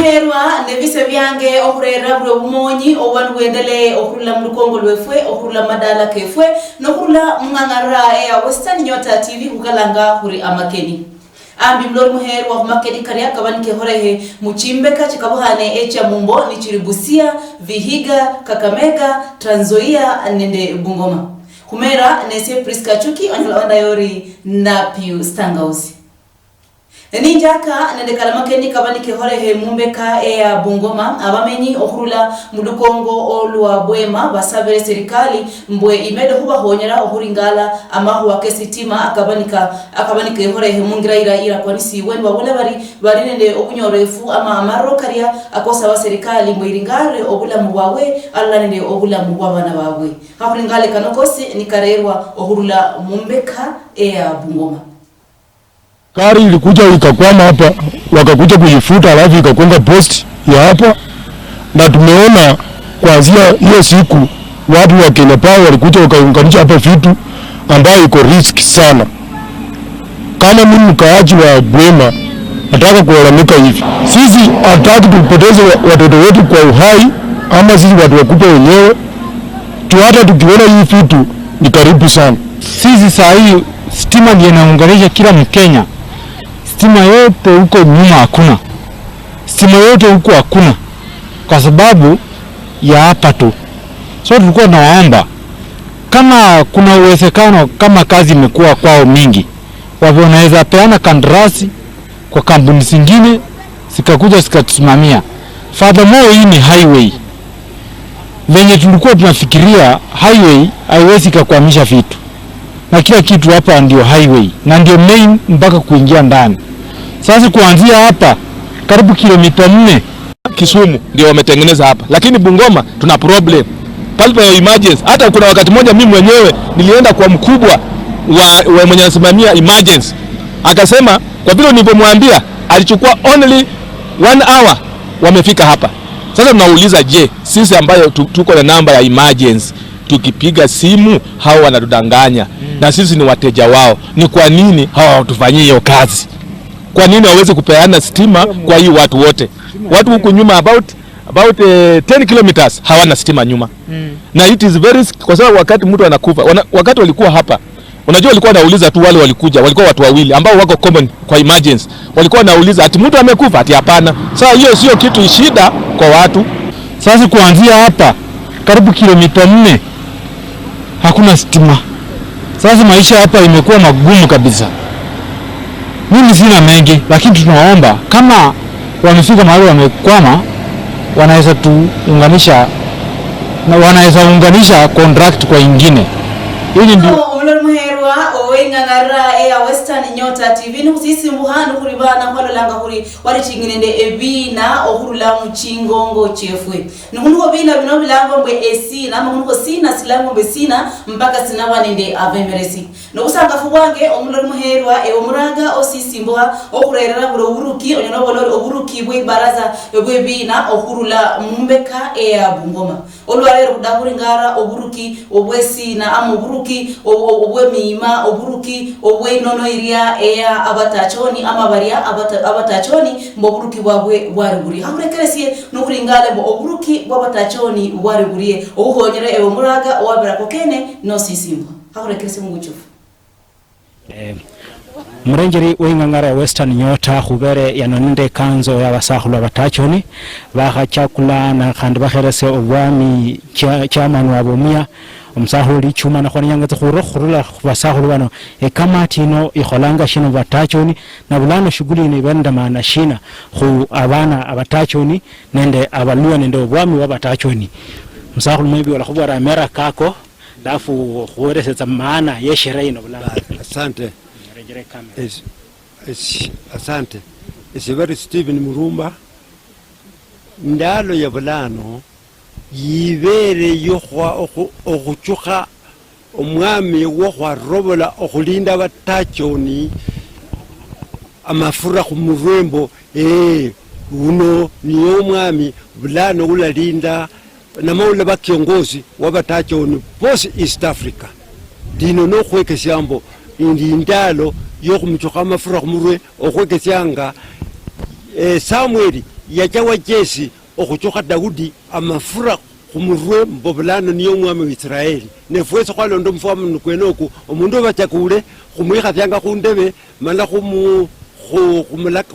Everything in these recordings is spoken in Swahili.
Muherwa nebise byange okhurera buli obumonyi obuba nibwendelee okhurula mulukongo lwefwe, okhurula mumadala kefwe nokhurula mung'ang'arira eya Western Nyota TV khukalanga khuri amakeni. Ambi mulori muherwa khumakeni karia kaba nikekhorekhe muchimbeka chikabukhane echa mumbo nichili Busia, Vihiga, Kakamega, Trans Nzoia nende Bungoma. Khumera nesie Priska Chuki onyala wandayori Napiu Stangausi. Ninjaka nende kalamakeni kaba nikekhorekhe mumbeka eya Bungoma, abamenyi okhurula mulukongo olwa Bwema basabile serikali mbwe imede khubakhonyela okhuringala amakhuwa kesitima akaba nikekhorekhe mungira ira irakwanisiwe. Nibabola bari bali nende obunyorefu ama amaro karia akosaba serikali mbwe iringare obulamu bwabwe alala nende obulamu bwa bana babwe. Khakhuringale kano kosi nikarerwa okhurula mumbeka eya Bungoma. Gari ilikuja ikakwama hapa, wakakuja kuifuta, alafu ikagonga post ya hapa, na tumeona kuanzia hiyo siku watu wa Kenya Power walikuja wakaunganisha hapa vitu ambayo iko risk sana. Kama mimi mkaaji wa Bwema nataka kulalamika hivi, sisi hatutaki tupoteze watoto wetu kwa uhai, ama sisi watu wakubwa wenyewe tu, hata tukiona hii vitu ni karibu sana. Sisi saa hii stima ndiyo inaunganisha kila Mkenya. Stima yote huko nyuma hakuna, stima yote huko hakuna, kwa sababu ya hapa tu. So tulikuwa tunawaomba kama kuna uwezekano, kama kazi imekuwa kwao mingi, wanaweza peana kandarasi kwa kampuni zingine zikakuja zikatusimamia. Furthermore, hii ni highway. Venye tulikuwa tunafikiria highway haiwezi ikakwamisha vitu, na kila kitu hapa ndio highway na ndio main mpaka kuingia ndani. Sasa kuanzia hapa karibu kilomita 4 Kisumu ndio wametengeneza hapa, lakini Bungoma tuna problem pale pa emergency. Hata kuna wakati mmoja mimi mwenyewe nilienda kwa mkubwa wa mwenye anasimamia emergency, akasema kwa vile nilipomwambia alichukua only 1 hour wamefika hapa. Sasa tunauliza, je, sisi ambayo tuko na namba ya emergency tukipiga simu hao wanatudanganya na sisi ni wateja wao, ni kwa nini hawa hawatufanyii hiyo kazi? Kwa nini hawawezi kupeana stima kwa hii watu wote? Watu huku nyuma about 10 kilometers hawana stima nyuma. Na it is very, kwa sababu wakati mtu anakufa wakati walikuwa hapa, unajua walikuwa wanauliza tu, wale walikuja walikuwa watu wawili ambao wako common kwa emergency, walikuwa wanauliza ati mtu amekufa, ati hapana. Sasa hiyo sio kitu shida kwa watu. Sasa kuanzia hapa karibu kilomita 4 hakuna stima. Sasa maisha hapa imekuwa magumu kabisa. Mimi sina mengi, lakini tunaomba kama wamefika mahali wamekwama, wanaweza tuunganisha na wanaweza unganisha contract kwa ingine ili ndio Omulori muherwa oweng'ang'arira eya Western Nyota TV, nikhusisimbuha nikhuli bana khwalolanga khuri waliching'i nende ebina okhurula muchingongo chefwe. Nikhunikho bina bino bilangwa mbwe esina ama khunikho sina silangwa mbwe sina mpaka sinaba nende abemeresi. Nobusangafu bwange omulori muherwa ewe omuraga osisimbuha okhurerera buli oburuki onyala obola ori oburuki bwe baraza bwebina okhurula mumbeka eya Bungoma. Olwalero khudakhulingara oburuki obwesina ama oburuki obwemima, oburuki obweinono iria eya abatachoni ama baria abatachoni mbo oburuki bwabwe bwari burie. Khakhurekeresie nokhuringale mbo oburuki bwa abatachoni bwari burie okhukhonyera ewe omuraga owabirako kene nosisimba. Khakhurekeresie mubuchufu. Murenjeri weing'ang'ara ya Western Nyota khubere yano nende kanzo ya basakhulu abatachoni bakhachakula na khandi bakherese obwami chairman wabwe omuya omusakhulu Lichuma. Nakhwaninyanga khurura khurula khubasakhulu bano, ekamati ino ikholanga shina batachoni na bulano shughuli ino ibenda maana shina khu abana abatachoni nende abaluo nende obwami bwa batachoni? Musakhulu maybe walakhubwara amera kako alafu khuweresetsa maana yesherehe ino bulano. Asante. Rejere kamera. Asante. Esibari Stephen Murumba. Ndalo ya bulano yibere yokhwa okhuchukha omwami wokhwarobola okhulinda abatachoni amafura khumurwembo uno niye omwami bulano ulalinda nama ulaba kiongozi wabatachoni bosi East Africa. Lino nokhwekesya mbo indi indalo yokhumuchukha amafura khumurwe okhwekesyanga Samueli. Yacha wa Jesi okhuchukha Daudi amafura khumurwe mbo bulano niye omwami wa Israeli. Nefwesi khwalonda omufwano kwene oku, omundu obachakule khumwikhasyanga khundebe mala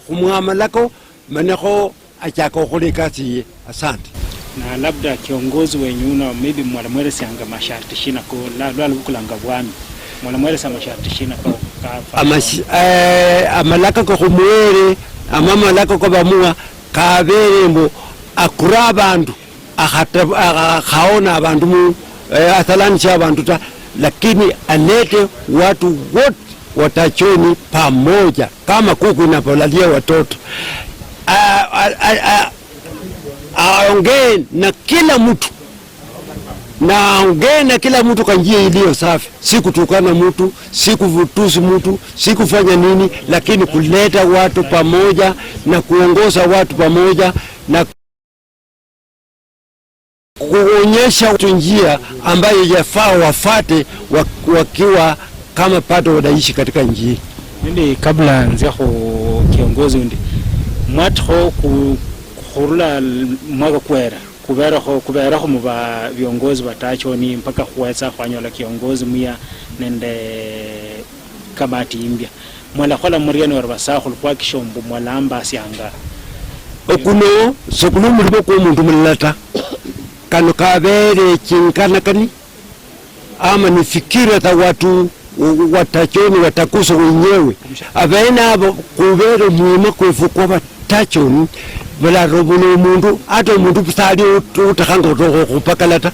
khumwamalako manekho achaka okhukhola ekasi iye. Asante. Na labda kiongozi wenyu una maybe mwalamweresianga masharti shina ko lwalibukulanga bwami mwalamweresa masharti shina ko amalaka ko khumuwere ama amalaka ko bamuwa kabere mbo akura abandu akhaona abandu mu athalanisha abandu ta, lakini alete watu wote watachoni pamoja kama kuku inapolalia watoto. Aongee na kila mtu, na aongee na kila mtu kwa njia iliyo safi, si kutukana mtu, si kuvutusi mtu, si kufanya nini, lakini kuleta watu pamoja na kuongoza watu pamoja na kuonyesha watu njia ambayo yafaa wafate wakiwa kama pato wanaishi katika nchi hii. Nindi kabla nzia ku kiongozi undi mwatho ku khurula mwaka kwera kuberakho mu ba viongozi batachoni mpaka khuwetsa khwanyola kiongozi muya nende kamati imbya mwala khola muriano wa basakhulu kwa kishombo mwalamba syanga okuno sokuno mulimo kwa omundu mulala ta kano kabere chinkanakani ama ni fikira za watu watachoni watakuso wenyewe abena abo kubere mwima kwefu kwa batachoni bala robuno omundu ate omundu busali utakhanga khupakala ta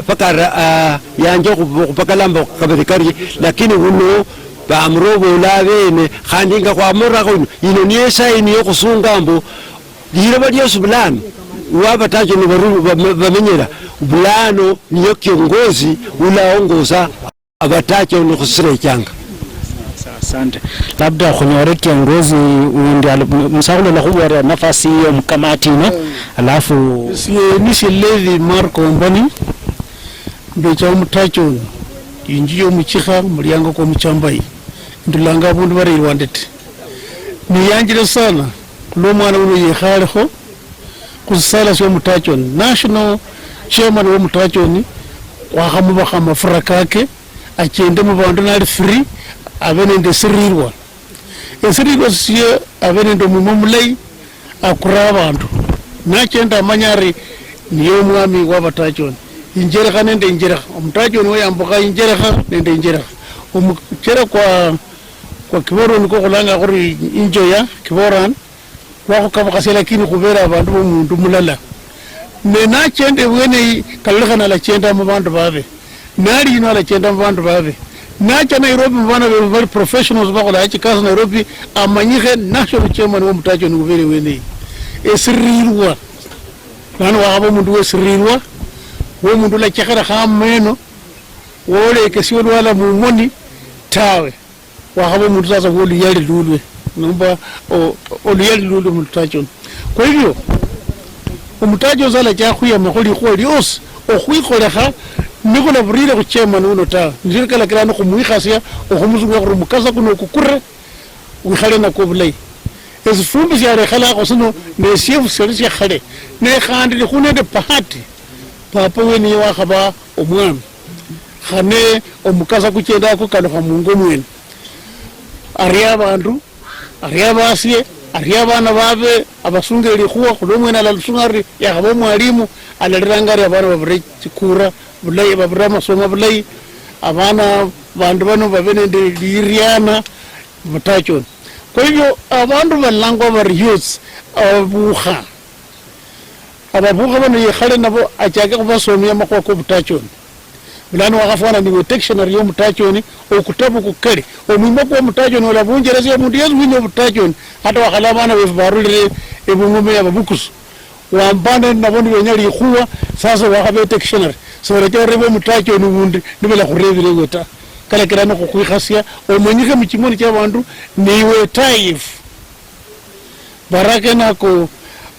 paka yanje khupakala mbo kabere kari, lakini uno bamrobola abene khandi nga khwamurakho ino niyo esaini yokhusunga mbu liloba lyosi bulano wabatachoni bamenyera bulano niyo kiongozi ulaongoza abatachoni khusirechanga. Asante. Labda khunyore kiongozi undi msakhulu khuwera nafasi iyo mkamati ino alafu nisi Levi Marco Mboni mbecha omutachoni inju yomuchikha mulyango kwa muchambai ndulanga abundu bari Rwandete niyanjire sana khulwa omwana uno yekhalekho khusisala sya omutachoni national chairman wa omutachoni khwakhamubakha amafura kake achende mubandu nali free abe nende sirirwa esirirwa sisye abe nende omwima mulayi akura abandu nachenda amanya ari niye omwami wa batachoni injerekha nende injerekha omutachoni weyambukha injerekha nende injerekha omuchere kwa kiboroni niko khulanga khuri injoya kiboran khwakhukabukhasia lakini khubera abandu bomundu mulala ne nachenda ebwene kalolekhana alachenda mubandu babe nali ino alachenda mubandu babe nacha Nairobi mubana bali professionals bakhola chikasi Nairobi amanyikhe national chairman wo mutachoni ubere wene esirirwa nani wakhaba omundu wesirirwa womundu ulachekhera khameno wolekesya olwala mumoni tawe wakhaba omundu sasa woluyali lulwe nomba oluyali lulwe mutachoni. Kwa hivyo omutachoni sala chakhwiyama likhuwa lyosi okhwikholekha nikhulaburile khuchairman uno tawe nishirikalakila nikhumwikhasya okhumusunga khuri mukasa kuno okukure wikhale nakwo bulayi esifumbi syalekhalakho sino nesyefu syali syakhale nekhandi likhunende bahati papa weniye wakhaba omwami khane omukasa kuchenda kukalukha mungo mwene arya abandu arya basye arya abana babe abasungile likhuwa khulwa omwene alalisunga ari yakhaba omwalimu alaliranga ari abana babure chikura bulayi babure amasomo bulayi abana bandu bano babe nende liryana mutachoni. Kwa hivyo abandu balangwa bari youths ababukha bano yekhale nabo achake khubasomya makhuwa kobutachoni bulano wakhafwana niwe dictionary yomutachoni okutabu kukali omwima kwa omutachoni olabunjeresya omundu yesi winya obutachoni ata wakhala abana befu barulile ebung'ome yababukusu wambane nabo nibenya likhuwa sasa wakhaba dictionary sorecha orebe omutachoni wundi nibela khurebile ewe ta kalakila nikhukhwikhasya omanyikhe muchimoni cha abandu niwe taifu baraka nako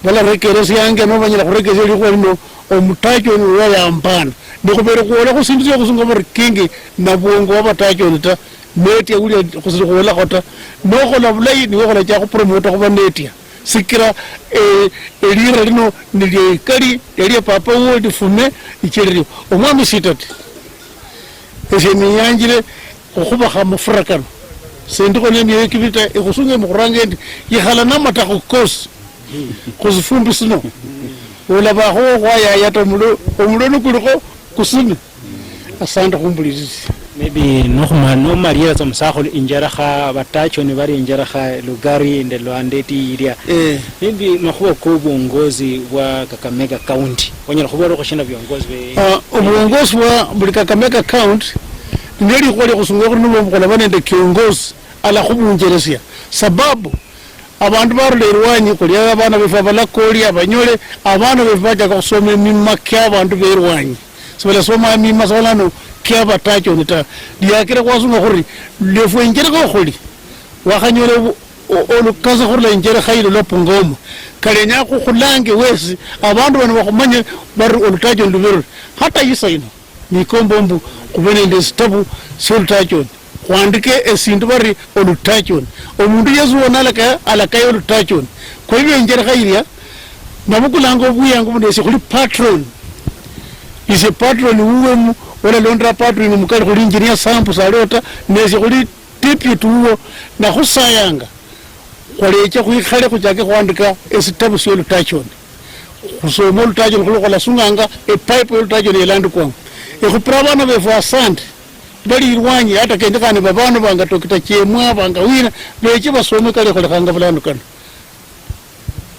balarekeresyange nobanyala khurekeresya likhuwa lino omutachoni weyambana nikhubere khuwola khusindu syokhusunga bari kingi nabwongo wabatachoni ta netya ulia khusili khuwolakho ta nokhola bulayi niwe khola chakhupromota khuba netya Sikira elira lino nilyeikali lyalia papa uwo lifume ichelirio omwami sitati esye niyanjile okhubakha mufura kano sendikho nemyoyo kibili ta ekhusunge mukhuranga endi yikhala namatakho kosi khusifumbi sino olabakho khwayaya ta omulo nikulikho kusime. Asante khumbulirisi. Maybe nomalira tsa musakhulu injerekha batachoni bari injerekha Lugari nde Lwandeti iria maybe makhuwa ko obwongozi bwa Kakamega County onyala khubola khushina viongozi obwongozi bwa buli Kakamega County neli khwali khusunga khuri nobukhola banende kiongozi ala khubunjeresia sababu abandu barula erwanyi khulia abana befu abalakoli abanyole abana befu bachaka khusoma emima kya abandu berwanyi sibalasoma emima solano kya batachoni ta liakire khwasunga khuri lefu enjerekha khuli wakhanyole olukazi khurula enjerekha ilo lwa Bungoma kalenya khukhulange wesi abandu bano bakhumanye bari olutachoni luberuri hata isa ino nikombo mbu khube nende sitabu syolutachoni khwandike esindu bari olutachoni omundu yesi wona alakaye olutachoni. Kwa hivyo enjerekha ilya nabukulanga obwiyangu buno esi khuli patron ise patron uwemu olalondera patron mukali khuli engineer Sambu salota nesi khuli deputy uwo nakhusayanga khwalecha khwikhale khuchake khuandika esitabu syolutachoni khusoma olutachoni khulukhola sunganga epipe yolutachoni elandikwamo ekhupira abana befu asante bali irwanyi hata kendekhane babana banga Dr. Chemwa banga wina beche basome kale kholekhanga bulano kano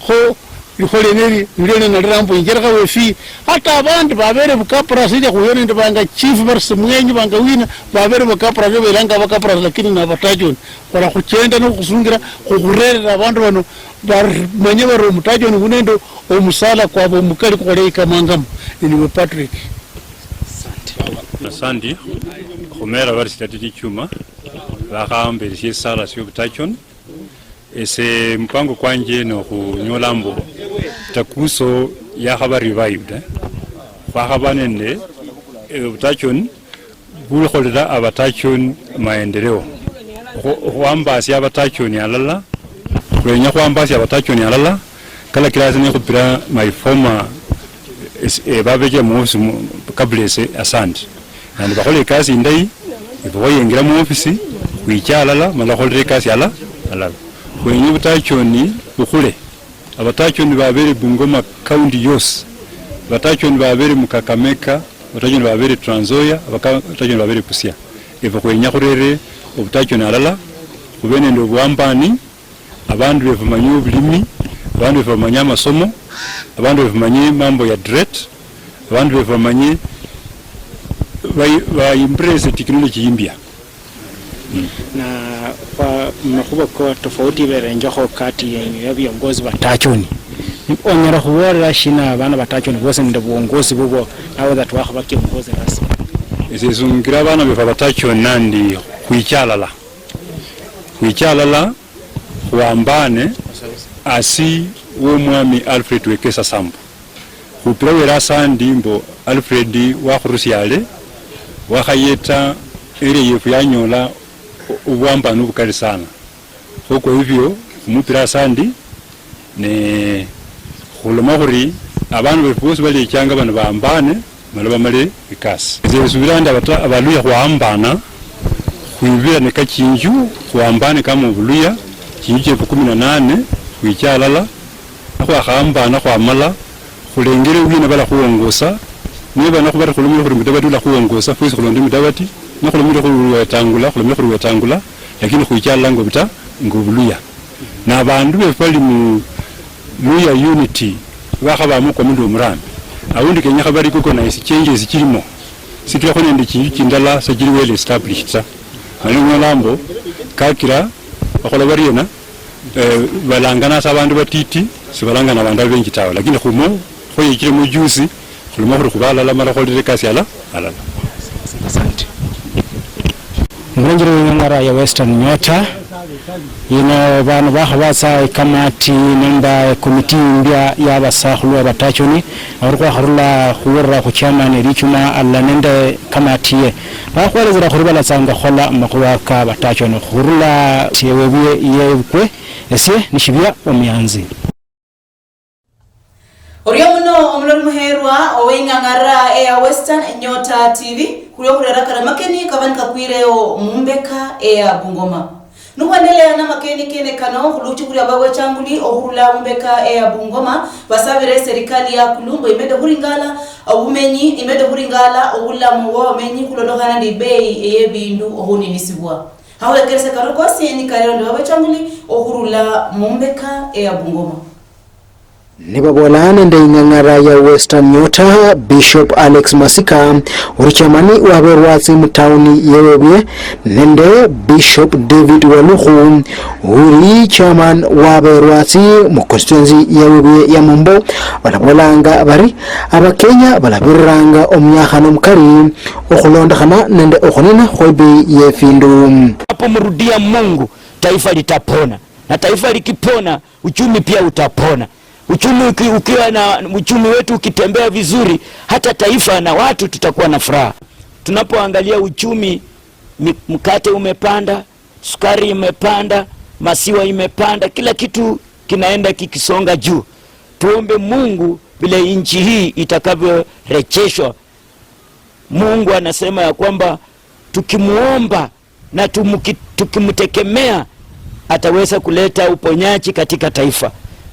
kho likholeneli nilene nalirambo injerekha wefi hata abandu babere bukaprasi khuyone banga chief barsi mwenyi banga wina babere bukaprasi belanga bakaprasi lakini nabatachoni khola khuchenda nokhusungira khukhurerera abandu bano bamanye bari omutachoni kunendo omusala kwabo omukali kukhola ikamangamo. Niwe Patrick. Asandi khumera bari sitati chuma bakhambelesya esala syobutachoni ese mpango kwanje nokhunyola mbo takuso yakhaba revived khwakhaba nende obutachoni bulikholela abatachoni maendeleo khuambasya abatachoni alala khwenya khuambasya abatachoni alala kala kilasi nekhupira my former babeje muofisi kabla ese asante nandi bakhola ekasi indayi efwe muofisi khwicha alala mala khukholera ekasi alala khwenya obutachoni bukhule abatachoni babere Bungoma County yosi batachoni babere Mukakamega batachoni babere Trans Nzoia abatachoni babere Busia efwe khwenya khurere obutachoni alala khube nende obuwambani abandu befu bamanye obulimi abandu befu bamanye amasomo abandu befu bamanye mambo ya dret abandu befu bamanye ba embrace technology imbya. Na kwa makubwa kwa tofauti berenjakho kati ya viongozi batachoni onyala khubolela shina abana batachoni bose nende buongozi bubwo nawe that wakhaba kiongozi rasmi. Ese sungira abana befu abatachoni nandi khwichalala khuwambane asi womwami Alfred Wekesa Sambu khupira wele asandi mbo Alfred wakhurusyale wakhayeta area yefu yanyola obwambani bukali sana kho kwa hivyo khumupira asandi ne khuloma khuri abandu befu bosi balechanga bano bambane mala bamale ekasi. Ese subira ndi abaluya khuwambana khwibira nekachinju khuwambane kama obuluya chinju chefu 18 khwicha alala khwakhambana khwamala khulengele wina bala khuwongosa niba nakhubari khulomile khuri mudavadi ula khuwongosa fwesi khulonde mudavadi nakhulomile khuri wetangula khulomile khuri wetangula lakini khwichalala ngobuta ngobuluya na abandu befu bali mu Luya unity bakhabamo kwa mundu omurambi awundi kenyakha bari recognize changes chilimo sikilakho nende chinju chindala sechili well established ta alinyola mbo kakira bakhola bariena balangana sa abandu batiti sibalangana abandu abenji tawe lakini khumo khoyechile mujusi khuloma khuri khubalala mala kholere kasi alala. Asante. Mulenjero weng'ara ya Western Nyota ino bano bakhabatsa ekamati nemba komiti imbya yabasakhulu abatachoni abarukwa khuwurira khuchairman Lichuma alla nende kamati ye bakhwelezera khuri balatsanga khola makhuwa ka batachoni khurula yewebuye yebukwe Esye nishibya omuyanzi. Orio muno omulori muherwa oweng'ang'ara eya Western Nyota TV khulio khurera kara makeni kaba nikakwireyo mumbeka eya Bungoma. Nukhwendelea na makeni kene kano khuluchi khuri abawechanguli okhurula mumbeka eya Bungoma basabire serikali ya kulumbo imede khuringala obumenyi imede khuringala obulamu bwa bamenyi khulondokhana ndi bei eyebindu okhuninisibwa. Hawekerese kano kosi ni karero ndi babechanguli okhurula mumbeka eya Bungoma. Nibabola nende ing'ang'ara ya Western Nyota Bishop Alex Masika uri chamani waberwatsi mutauni yewebye nende Bishop David Walukhu uri chairman waberwatsi mu constituency yewebye ya Mombo balabolanga bari abakenya balabiranga omyakhano mukari okhulondekhana nende okhunina khwebei yefindu. Mrudia Mungu, taifa litapona, na taifa likipona uchumi pia utapona. Uchumi ukiwa na uchumi wetu ukitembea vizuri, hata taifa na watu tutakuwa na furaha. Tunapoangalia uchumi, mkate umepanda, sukari imepanda, masiwa imepanda, kila kitu kinaenda kikisonga juu. Tuombe Mungu vile nchi hii itakavyorejeshwa. Mungu anasema ya kwamba tukimuomba na tukimtegemea ataweza kuleta uponyaji katika taifa.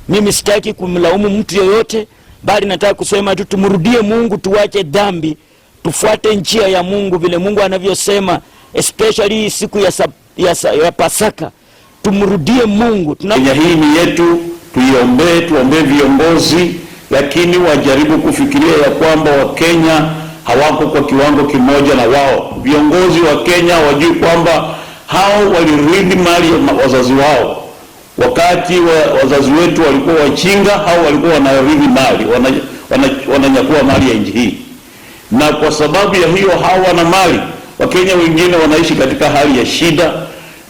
Mimi sitaki kumlaumu mtu yeyote, bali nataka kusema tu tumrudie Mungu, tuache dhambi, tufuate njia ya Mungu vile Mungu anavyosema, especially siku ya Pasaka. Tumrudie Mungu. Kenya hii ni yetu, tuiombee, tuombee viongozi, lakini wajaribu kufikiria ya kwamba Wakenya hawako kwa kiwango kimoja na wao. Viongozi wa Kenya wajui kwamba hao walirithi mali ya wazazi wao. Wakati wazazi wetu walikuwa wachinga, hao walikuwa wanarithi mali, wananyakua mali ya nchi hii. Na kwa sababu ya hiyo hao wana mali. Wakenya wengine wanaishi katika hali ya shida,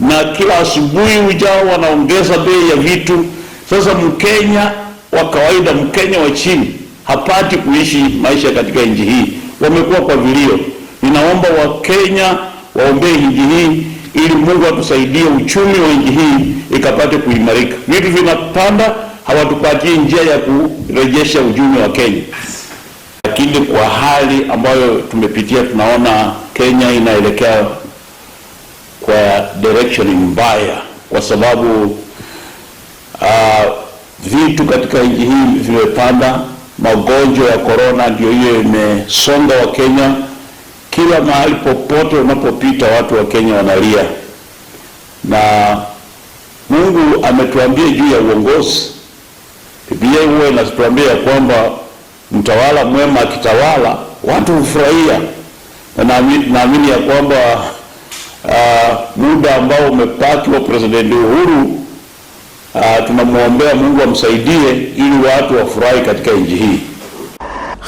na kila asubuhi ujao wanaongeza bei ya vitu. Sasa Mkenya wa kawaida, Mkenya wa chini hapati kuishi maisha katika nchi hii. Wamekuwa kwa vilio. Ninaomba Wakenya waombee nchi hii ili Mungu atusaidie uchumi wa nchi hii ikapate kuimarika. Vitu vinapanda, hawatupatii njia ya kurejesha uchumi wa Kenya. Lakini kwa hali ambayo tumepitia, tunaona Kenya inaelekea kwa direction mbaya, kwa sababu vitu katika nchi hii vimepanda. Magonjwa ya corona ndio hiyo imesonga wa Kenya. Kila mahali popote unapopita watu wa Kenya wanalia. Na Mungu ametuambia juu ya uongozi. Biblia huwa inatuambia kwamba mtawala mwema akitawala watu hufurahia. Na naamini ya kwamba muda ambao umepaki wa President Uhuru, tunamuombea Mungu amsaidie ili watu wafurahi katika nchi hii.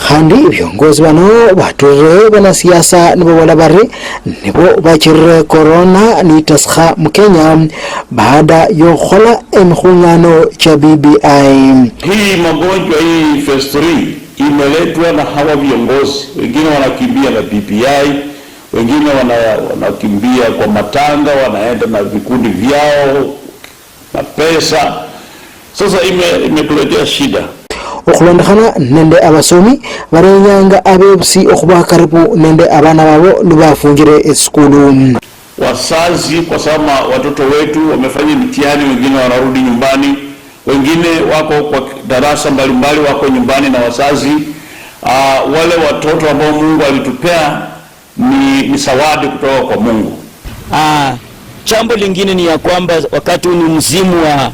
Khandi viongozi bano baturire banasiasa nibo bari nibo bachirire corona nitasikha mukenya baada yokhukhola emikhungano cha BBI. Hii magonjwa hii phase 3 imeletwa na hawa viongozi. Wengine wanakimbia na BBI, wengine wanakimbia kwa matanga, wanaenda na vikundi vyao na pesa. Sasa imetuletea shida. Okhulondekhana nende abasomi barenyanga abebusi okhuba karibu nende abana babo lubafungire esikulu. Wazazi, kwa sababu watoto wetu wamefanya mitihani, wengine wanarudi nyumbani, wengine wako kwa darasa mbalimbali, wako nyumbani na wazazi. Wale watoto ambao Mungu alitupea ni zawadi kutoka kwa Mungu. Jambo lingine ni ya kwamba wakati huu ni msimu wa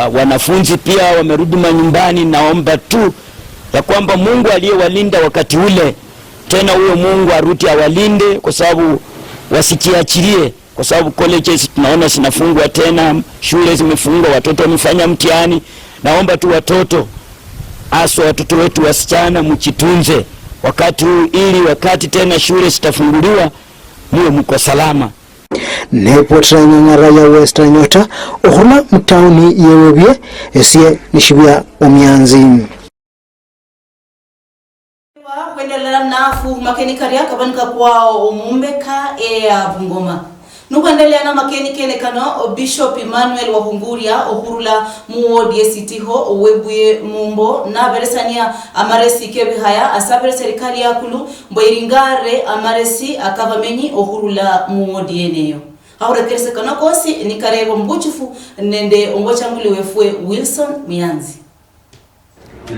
wanafunzi pia wamerudi manyumbani. Naomba tu ya kwamba Mungu aliyewalinda wakati ule, tena huyo Mungu arudi awalinde, kwa sababu wasijiachilie, kwa sababu colleges tunaona zinafungwa tena, shule zimefungwa, watoto wamefanya mtihani. Naomba tu watoto, haswa watoto wetu wasichana, mjitunze wakati huu, ili wakati tena shule zitafunguliwa muwe mko salama. Nepotera ng'ang'ara ya Western Nyota okhurula mutauni yewebye esye nishibya omyanzi. Kwendelea nafu makeni karia kabanika kwao omumbeka eya Bungoma. Nukuendelea na makeni kene kano Bishop Emmanuel Wahunguria okhurula muwodi yesitiho webuye mumbo naberesania amaresi kebihaya asabere serikali yakulu mbo iringare amaresi akabamenyi okhurula muwodi yeneyo. Akhurekerese kano kosi nikarebo mbuchufu nende ombochanguli wefwe Wilson Mianzi.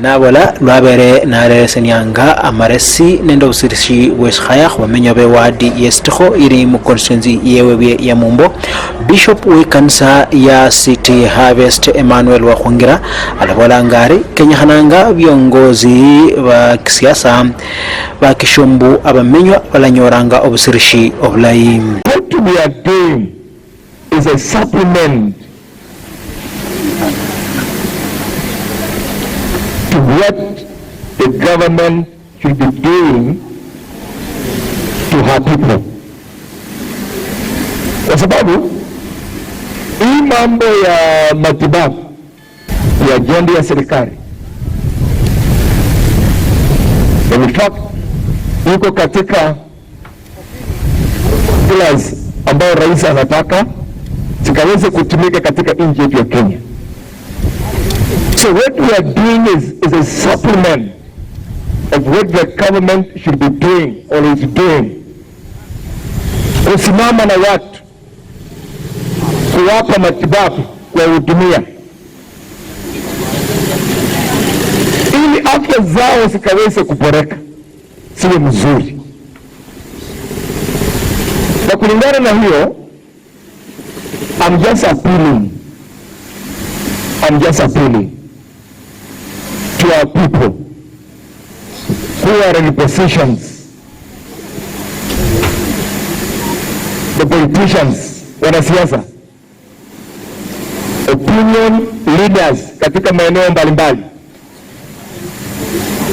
Nabola lwabere nareresanianga amaresi nende obusirishi bwesikhaya khubamenywa bewadi yesitikho ili mu constituency yewebuye ya Mumbo. Bishop wekanisa ya City Harvest Emmanuel Wakhungira alabolanga ari kenyakhananga viongozi ba kisiasa bakishombu abamenywa balanyoranga obusirishi obulayi. What we are doing is a supplement to what the government should be doing to her people. Kwa sababu hii mambo ya matibabu ya ajenda ya serikali, in fact iko katika pillars ambayo rais anataka zikaweze kutumika katika nchi yetu ya Kenya. So what we are doing is a supplement of what the government should be doing or is doing. Kusimama na watu, kuwapa matibabu, kuwahudumia, ili afya zao zikaweze kuboreka, siwe mzuri. Na kulingana na hiyo, I'm just appealing to our people who are in positions, the politicians, wanasiasa, opinion leaders katika maeneo mbalimbali,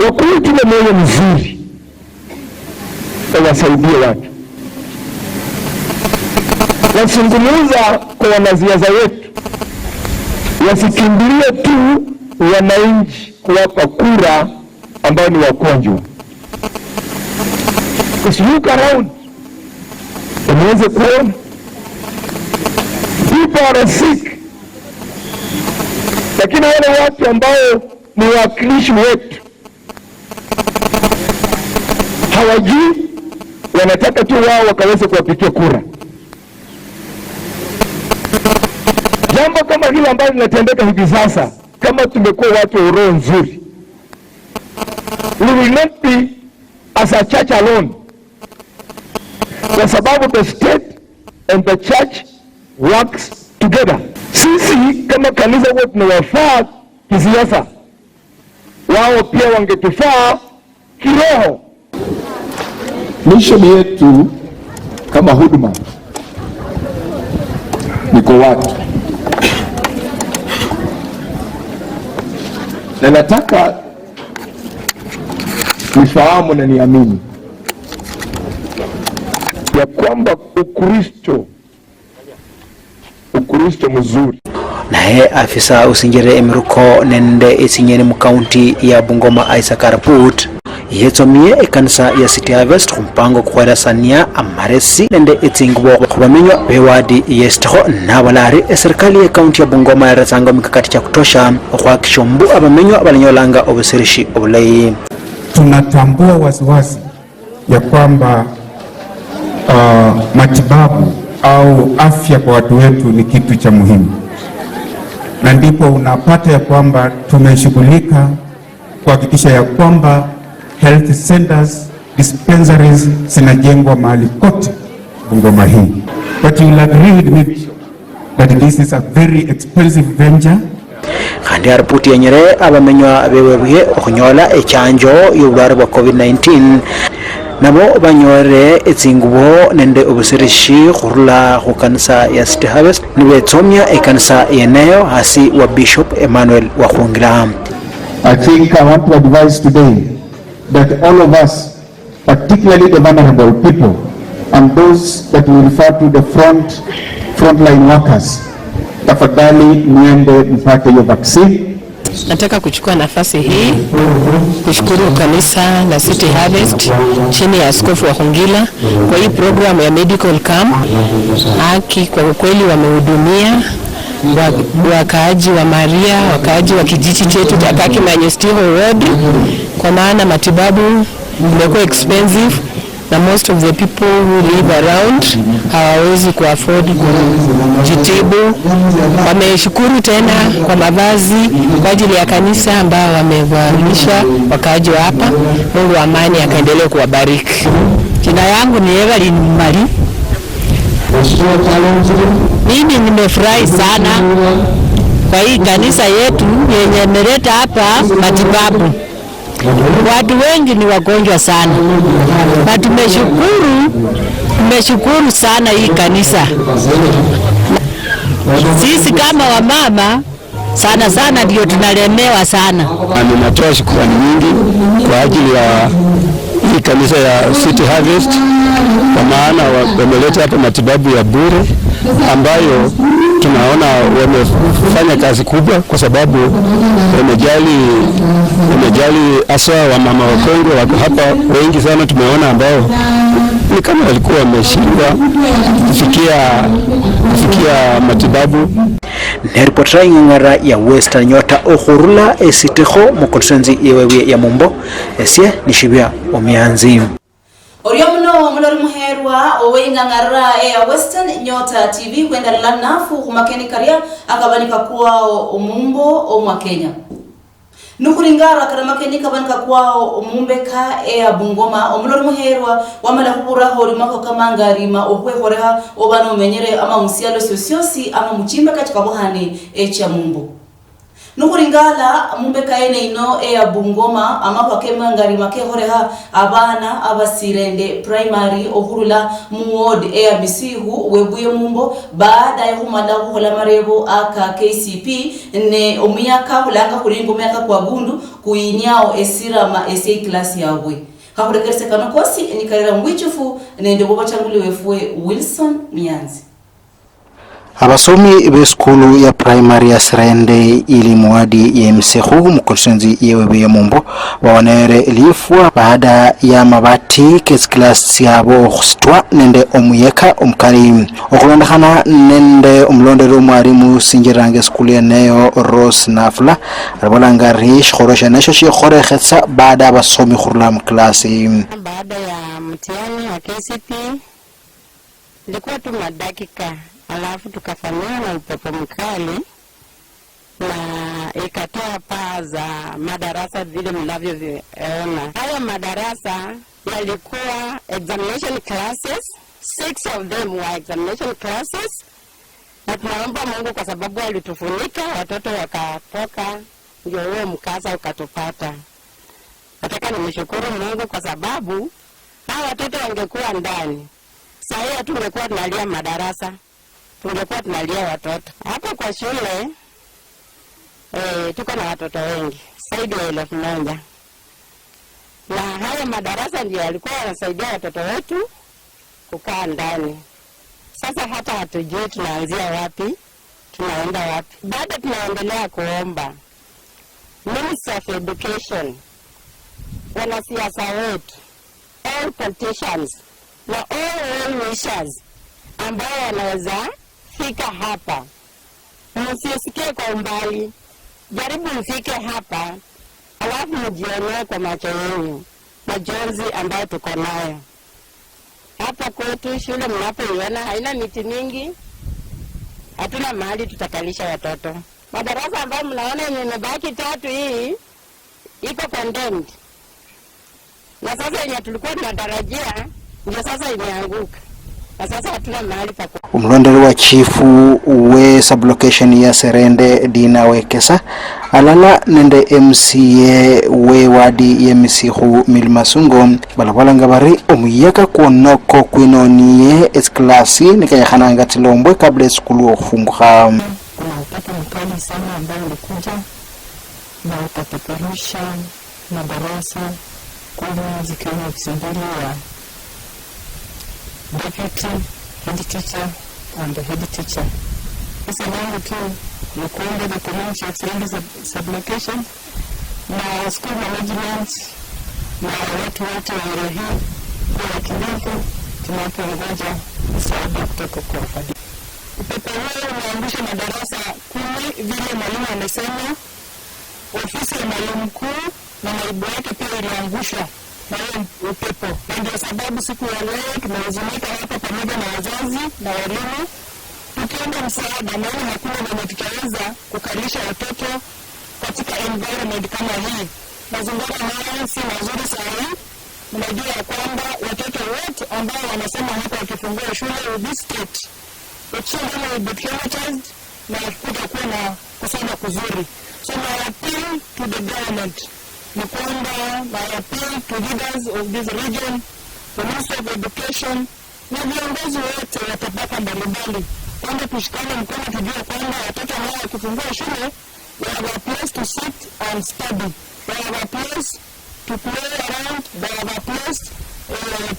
wakuwe tu na moyo mzuri wawasaidie watu. Nazungumza kwa wanasiasa wetu, wasikimbilie tu wananchi kuwapa kura ambao ni wagonjwa. Look around, unaweza kuona people are sick, lakini wale watu ambao ni wawakilishi wetu hawajui, wanataka tu wao wakaweze kuwapigia kura. Jambo kama hili ambalo linatendeka hivi sasa, kama tumekuwa watu wa roho nzuri, we will not be as a church alone, kwa sababu the state and the church works together. Sisi kama kanisa huwa tunawafaa kisiasa, wao pia wangetufaa kiroho. Mission yetu kama huduma ni kwa watu, na nataka nifahamu na niamini ya kwamba Ukristo mzuri. Naye afisa usinjire emiruko nende esinyeni mu county ya Bungoma Isaac Araput yetsomie ekanisa ya City Harvest khumpango kukhwelasania amaresi nende etsingubo khubamenywa bewadi yesitikho. Nabola ari eserikali ya county ya Bungoma yaretsanga mikakati cha kutosha okhwakisha mbu abamenywa balanyolanga obusirishi obulayi. Tunatambua waziwazi ya kwamba matibabu au afya kwa watu wetu ni kitu cha muhimu, na ndipo unapata ya kwamba tumeshughulika kuhakikisha ya kwamba health centers, dispensaries zinajengwa mahali kote Bungoma hii. But you will agree with me that this is a very expensive venture. Khandi aripoti yenyere abamenywa bewebuye okhunyola echanjo yobulware bwa COVID-19 nabo banyore etsingubo nende obusirishi khurula khukanisa ya City Harvest nibetsomya ekanisa yeneyo hasi wa Bishop Emmanuel Wakhungira. I think I want to advise today that all of us, particularly the vulnerable people and those that we refer to the frontline workers, tafadhali muende mpate hiyo vaccine. Nataka kuchukua nafasi hii kushukuru kanisa la City Harvest chini ya Askofu wa Hungila kwa hii programu ya medical camp. Haki kwa ukweli wamehudumia wakaaji wa Maria, wakaaji wa kijiji chetu cha Kakimanyestiho Ward, kwa maana matibabu imekuwa expensive na most of the people who live around hawawezi kuafford kujitibu. Wameshukuru tena kwa mavazi kwa ajili ya kanisa ambao wamevalisha wakaaji wa hapa. Mungu wa amani akaendelee kuwabariki. Jina yangu ni Evelyn Mali. Mimi nimefurahi sana kwa hii kanisa yetu yenye imeleta hapa matibabu. Watu wengi ni wagonjwa sana, na tumeshukuru sana hii kanisa. Sisi kama wamama sana sana ndio tunalemewa sana. Ninatoa shukrani nyingi kwa ajili ya hii kanisa ya City Harvest, kwa maana wameleta hapa matibabu ya bure ambayo tunaona wamefanya kazi kubwa, kwa sababu wamejali haswa wamama wakongwe wako hapa wengi sana, tumeona ambao ni kama walikuwa wameshindwa kufikia matibabu. Neripotera ing'ang'ara ya Western Nyota okhurula esitikho mu constituency yewewe ya Mumbo, esye nishibya omyanzi. Orio muno mulori muherwa oweing'ang'ara ya Western Nyota TV kwendalela nafu khumakeni karia akabanika kuwao omumbo omwa Kenya. Nukuringara karamakeni kabanika kuwao omumbeka eya Bungoma omulori muherwa wamala khuburaho limako kamangarima okhwekhorekha obana omenyere ama musialo syosi ama muchimbeka chikabuhane echa mumbo. Nukuringala mumbeka ene ino eya Bungoma amakwa kemangarima kekhorekha abana abasirende primary okhurula mu ward eya Misihu webuye mumbo baada ya khumala khukhola marebo aka KCP ne omuyaka khulanga khulinga omuyaka kwa gundu kuinyao esirama ese class yabwe. Khakhurekerese kano kosi nikarera mwichufu nende bobachanguli wefwe Wilson Mianzi. Abasomi b'eskulu ya primary ya Sirende ili muwadi ya Msehu mu constituency yewewe ya Mumbo bawonere lifwa baada ya mabati kesi yabo khusitwa nende omuyeka omukali okhulondekhana nende omulondeli omwalimu sinjiranga eskulu yeneyo Rose Nafla alibolanga ri shikholo shenesho shikhorekhetsa baada abasomi khurula muklasi. Baada ya mtihani wa KCP ilikuwa tu madakika, alafu tukafanywa na upepo mkali na ikatoa paa za madarasa vile mnavyoviona. Haya madarasa yalikuwa examination classes, 6 of them were examination classes, na tunaomba Mungu kwa sababu alitufunika watoto wakatoka, ndio huo mkasa ukatupata. Nataka nimshukuru Mungu kwa sababu hawa watoto wangekuwa ndani saa hii tungekuwa tunalia madarasa, tungekuwa tunalia watoto. Hapo kwa shule tuko na watoto wengi zaidi ya 1000, na haya madarasa ndio yalikuwa yanasaidia watoto wetu kukaa ndani. Sasa hata hatujui tunaanzia wapi, tunaenda wapi. Bado tunaendelea kuomba Minister of Education, wanasiasa wetu, all politicians na all well wishers ambao wanaweza fika hapa, msisikie kwa umbali, jaribu mfike hapa alafu mjionee kwa macho yenu majonzi ambayo tuko nayo hapa kwetu. Shule mnapoiona haina miti mingi, hatuna mahali tutakalisha watoto. Madarasa ambayo mnaona yenye imebaki 3 hii iko condemned, na sasa yenye tulikuwa tunatarajia ndio sasa imeanguka. Sasa hatuna mahali pa. Omulondeli wa chifu we sublocation ya Serende Dina Wekesa alala nende MCA we wadi ya Misihu Milmasungo balabalanga bari omuyaka kwonoko kwinoniye esiklasi nikayakhananga tsilombwe kabla esikulu okhufungukha. Kuna upepo mkali sana ambao ulikuja na ukapeperusha madarasa 10 zikiwemo ofisi mbili ya deputy head teacher and the head teacher. Sasa langu tu Lukonde, the community of Serende sub-location na school management na watu wote wa area hii kuwa watulivu tunapongoja msaada kutoka kwa wafadhili. Upepo huo umeangusha madarasa 10 vile mwalimu amesema. Ofisi ya mwalimu mkuu na naibu wake pia iliangushwa na huo upepo, na ndio sababu siku ya leo tumehuzunika hapa pamoja na wazazi na walimu tukiomba msaada, maana hakuna venye tutaweza kukalisha watoto katika environment kama hii. Mazingira haya si mazuri sana. Mnajua ya kwamba watoto wote ambao wanasoma hapa wakifungua shule will be state, the children will be traumatized na kutakuwa na kusoma kuzuri. So my appeal to the government ni kwamba my appeal to leaders of this region, the Minister of Education na viongozi wote wa tabaka mbalimbali, kwamba tushikane mkono, tujue kwamba watoto hawa wakifungua shule, they have a place to sit and study, they have a place to play around, they have a place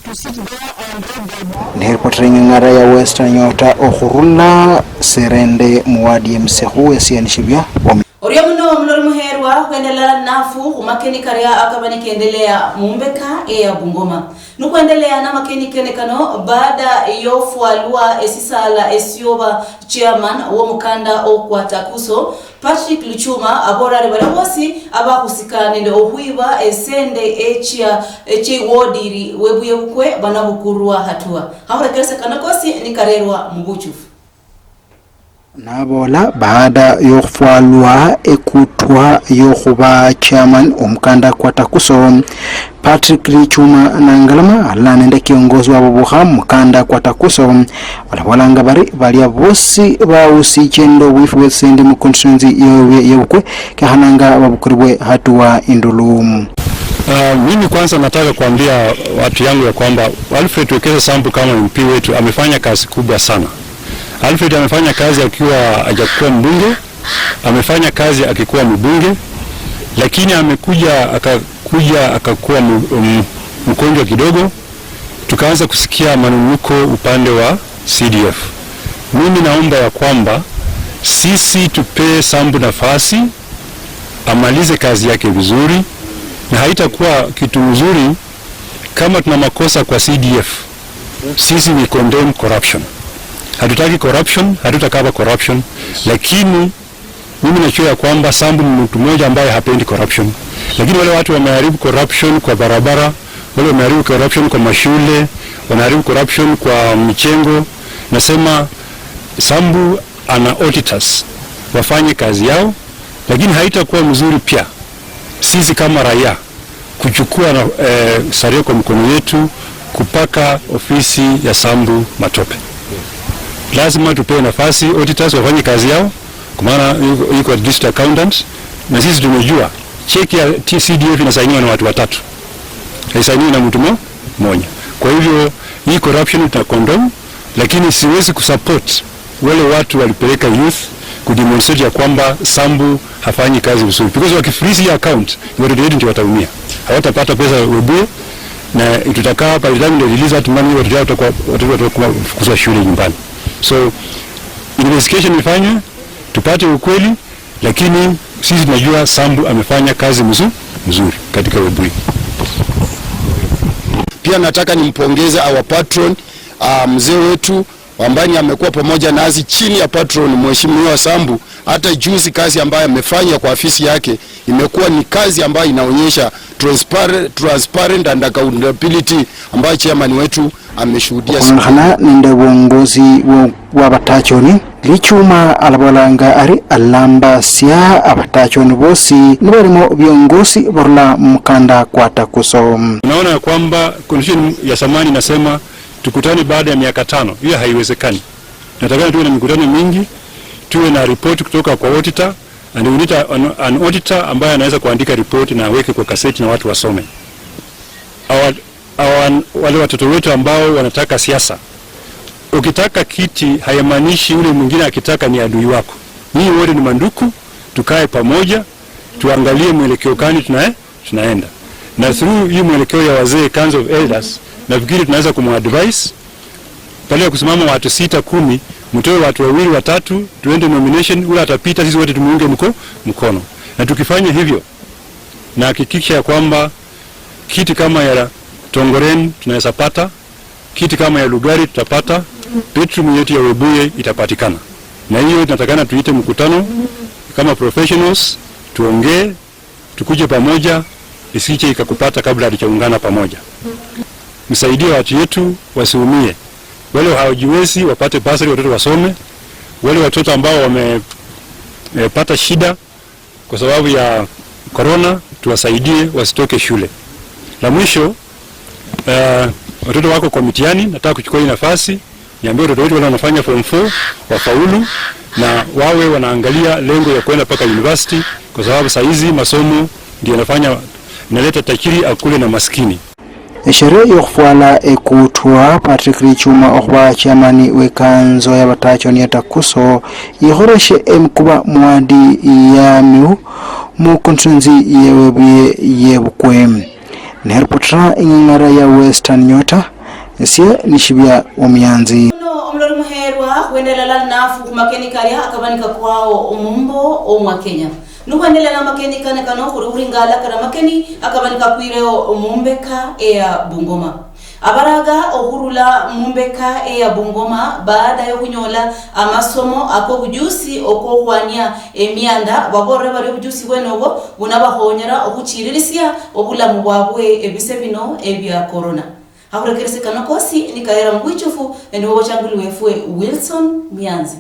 to sit there and read their books. Niripotera ing'ang'ara ya Western Nyota okhurula Serende muwadi msekhu esianishibya. Orio muno mulori muherwa kuendelea nafu khumakeni karia akaba nikendelea mumbeka eya Bungoma nukuendelea na makeni kene kano baada yofwalwa esisala esioba chairman wo mukanda okwa Takuso Patrick Luchuma aborare bali bosi abakhusika nende okhwiba esende echia echiwodiri webuye bukwe banabukurwa hatua hakhurekeresa kano kosi nikarerwa mubuchufu. Nabola baada yokhufwalwa ekutwa yokhuba chairman omukanda kwa Takuso Patrick Lichuma nangalama alala nende kiongozi wa bubukha mukanda kwa Takuso balabolanga bari balia bosi bawusichendo bwifu bwesende mu constituency yebukwe kehananga babukuribwe hatua indulu. Mimi kwanza nataka kuambia watu yangu ya kwamba Alfred Wekesa Sambu kama MP wetu amefanya kazi kubwa sana. Alfred amefanya kazi akiwa hajakuwa mbunge, amefanya kazi akikuwa mbunge, lakini amekuja akakuja akakuwa mgonjwa kidogo, tukaanza kusikia manunguko upande wa CDF. Mimi naomba ya kwamba sisi tupee Sambu nafasi amalize kazi yake vizuri, na haitakuwa kitu mzuri kama tuna makosa kwa CDF. Sisi we condemn corruption. Hatutaki corruption, hatutakaba corruption, lakini mimi najua ya kwamba Sambu ni mtu mmoja ambaye hapendi corruption. Lakini wale watu wameharibu corruption kwa barabara, wale wameharibu corruption kwa mashule, wanaharibu corruption kwa michengo. Nasema Sambu ana auditors wafanye kazi yao, lakini haitakuwa mzuri pia sisi kama raia kuchukua na sario kwa mkono yetu kupaka ofisi ya Sambu matope. Lazima tupewe nafasi auditors wafanye kazi yao, kwa maana yuko district accountant, na sisi tumejua cheki ya CDF inasainiwa na watu watatu, haisainiwi na mtu mmoja. Kwa hivyo hii corruption tuta condemn, lakini siwezi kusupport wale watu walipeleka youth kudemonstrate ya kwamba Sambu hafanyi kazi vizuri, because wakifreeze hii account ni watoto wetu ndio wataumia, hawatapata pesa Webuye, na tutakaa hapa time ndio release that money, watoto watakuwa kufukuzwa shule nyumbani. So investigation ifanywe tupate ukweli, lakini sisi tunajua Sambu amefanya kazi mzuri katika Webuye. Pia nataka nimpongeze our patron, mzee wetu ambaye amekuwa pamoja nasi chini ya patron Mheshimiwa Sambu. Hata juzi kazi ambayo amefanya kwa afisi yake imekuwa ni kazi ambayo inaonyesha transparent and accountability ambayo chairman wetu ameshuhudia. Khulondekhana nende buongozi bwa batachoni Lichuma alabolanga ari alambasya abatachoni bosi nibalimo viongozi barula mkanda kwa Takuso. Unaona ya kwamba constitution ya zamani inasema tukutane baada ya miaka 5, hiyo haiwezekani. Nataka tuwe na mikutano mingi, tuwe na report kutoka kwa auditor, and we need an auditor ambaye anaweza kuandika report na aweke kwa kaseti na watu wasome. Wale watoto wetu ambao wanataka siasa, ukitaka kiti haimaanishi yule mwingine akitaka ni adui wako. Nyinyi wote ni manduku, tukae pamoja, tuangalie mwelekeo gani tunaenda. Na through hii mwelekeo ya wazee, Council of Elders, nafikiri tunaweza kumadvise pale ya kusimama watu 6 10 Mtoe watu wawili watatu, tuende nomination, ule atapita, sisi wote tumuunge mkono. Na tukifanya hivyo, na hakikisha ya kwamba kiti kama ya Tongaren tunaweza pata, kiti kama ya Lugari tutapata, bedroom yetu ya Webuye itapatikana. Na hiyo tunatakana tuite mkutano kama professionals, tuongee, tukuje pamoja, isije ikakupata kabla hatujaungana pamoja. Msaidie watu yetu wasiumie. Wale hawajiwezi wapate basari, watoto wasome. Wale watoto ambao wamepata shida kwa sababu ya corona, tuwasaidie wasitoke shule. La mwisho, watoto wako kwa mitihani, nataka kuchukua hii nafasi niambie watoto wetu wale wanafanya form 4 wafaulu na wawe wanaangalia lengo ya kwenda mpaka university, kwa sababu saa hizi masomo ndio yanafanya inaleta tajiri akule na maskini. Esherehe yokhufwala ekutwa Patrick Lichuma okhuba chairman wekanzo ya batachoni ya Takuso ikhoreshe emkuba muwadi ya Miu mu constituency yewebuye yebukwe. Neripotera ing'ara ya Western Nyota esye nishibya omuyanzi. Omulori muherwa khuendelela nafu khumakeni karia akabanika kwao omumbo omwa Kenya. Nukhwendelela makeni kane kano khuri khuringala kara makeni akabanika kwireo omumbeka eya Bungoma. Abaraga okhurula mumbeka eya Bungoma baada yokhunyola amasomo ako bujusi okokhwania emianda baborere bari obujusi bwenobo bunabakhonyera okhuchiririsia obulamu bwabwe ebise bino ebya corona. Hakhurekerese kano kosi nikaera mbwichufu endiwo changuli wefwe Wilson Mianzi.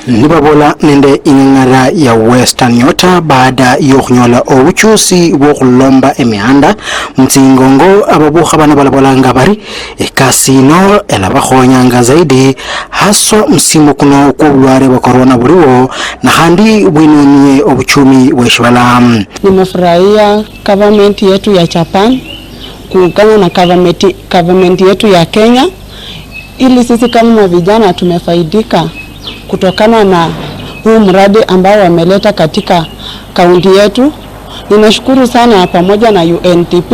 Nibabola nende ing'ara ya Western Nyota baada yokhunyola obuchusi bwokhulomba emihanda mutsingongo ababukha bano balabolanga bari ekasi ino elabakhonyanga zaidi haswa msimu kuno kwobulware bwa corona buliwo na khandi bwinonie obuchumi bweshibala. Nimefurahia government yetu ya Japan kuungana na government yetu ya Kenya ili sisi kama vijana tumefaidika kutokana na huu mradi ambao wameleta katika kaunti yetu. Ninashukuru sana pamoja na UNDP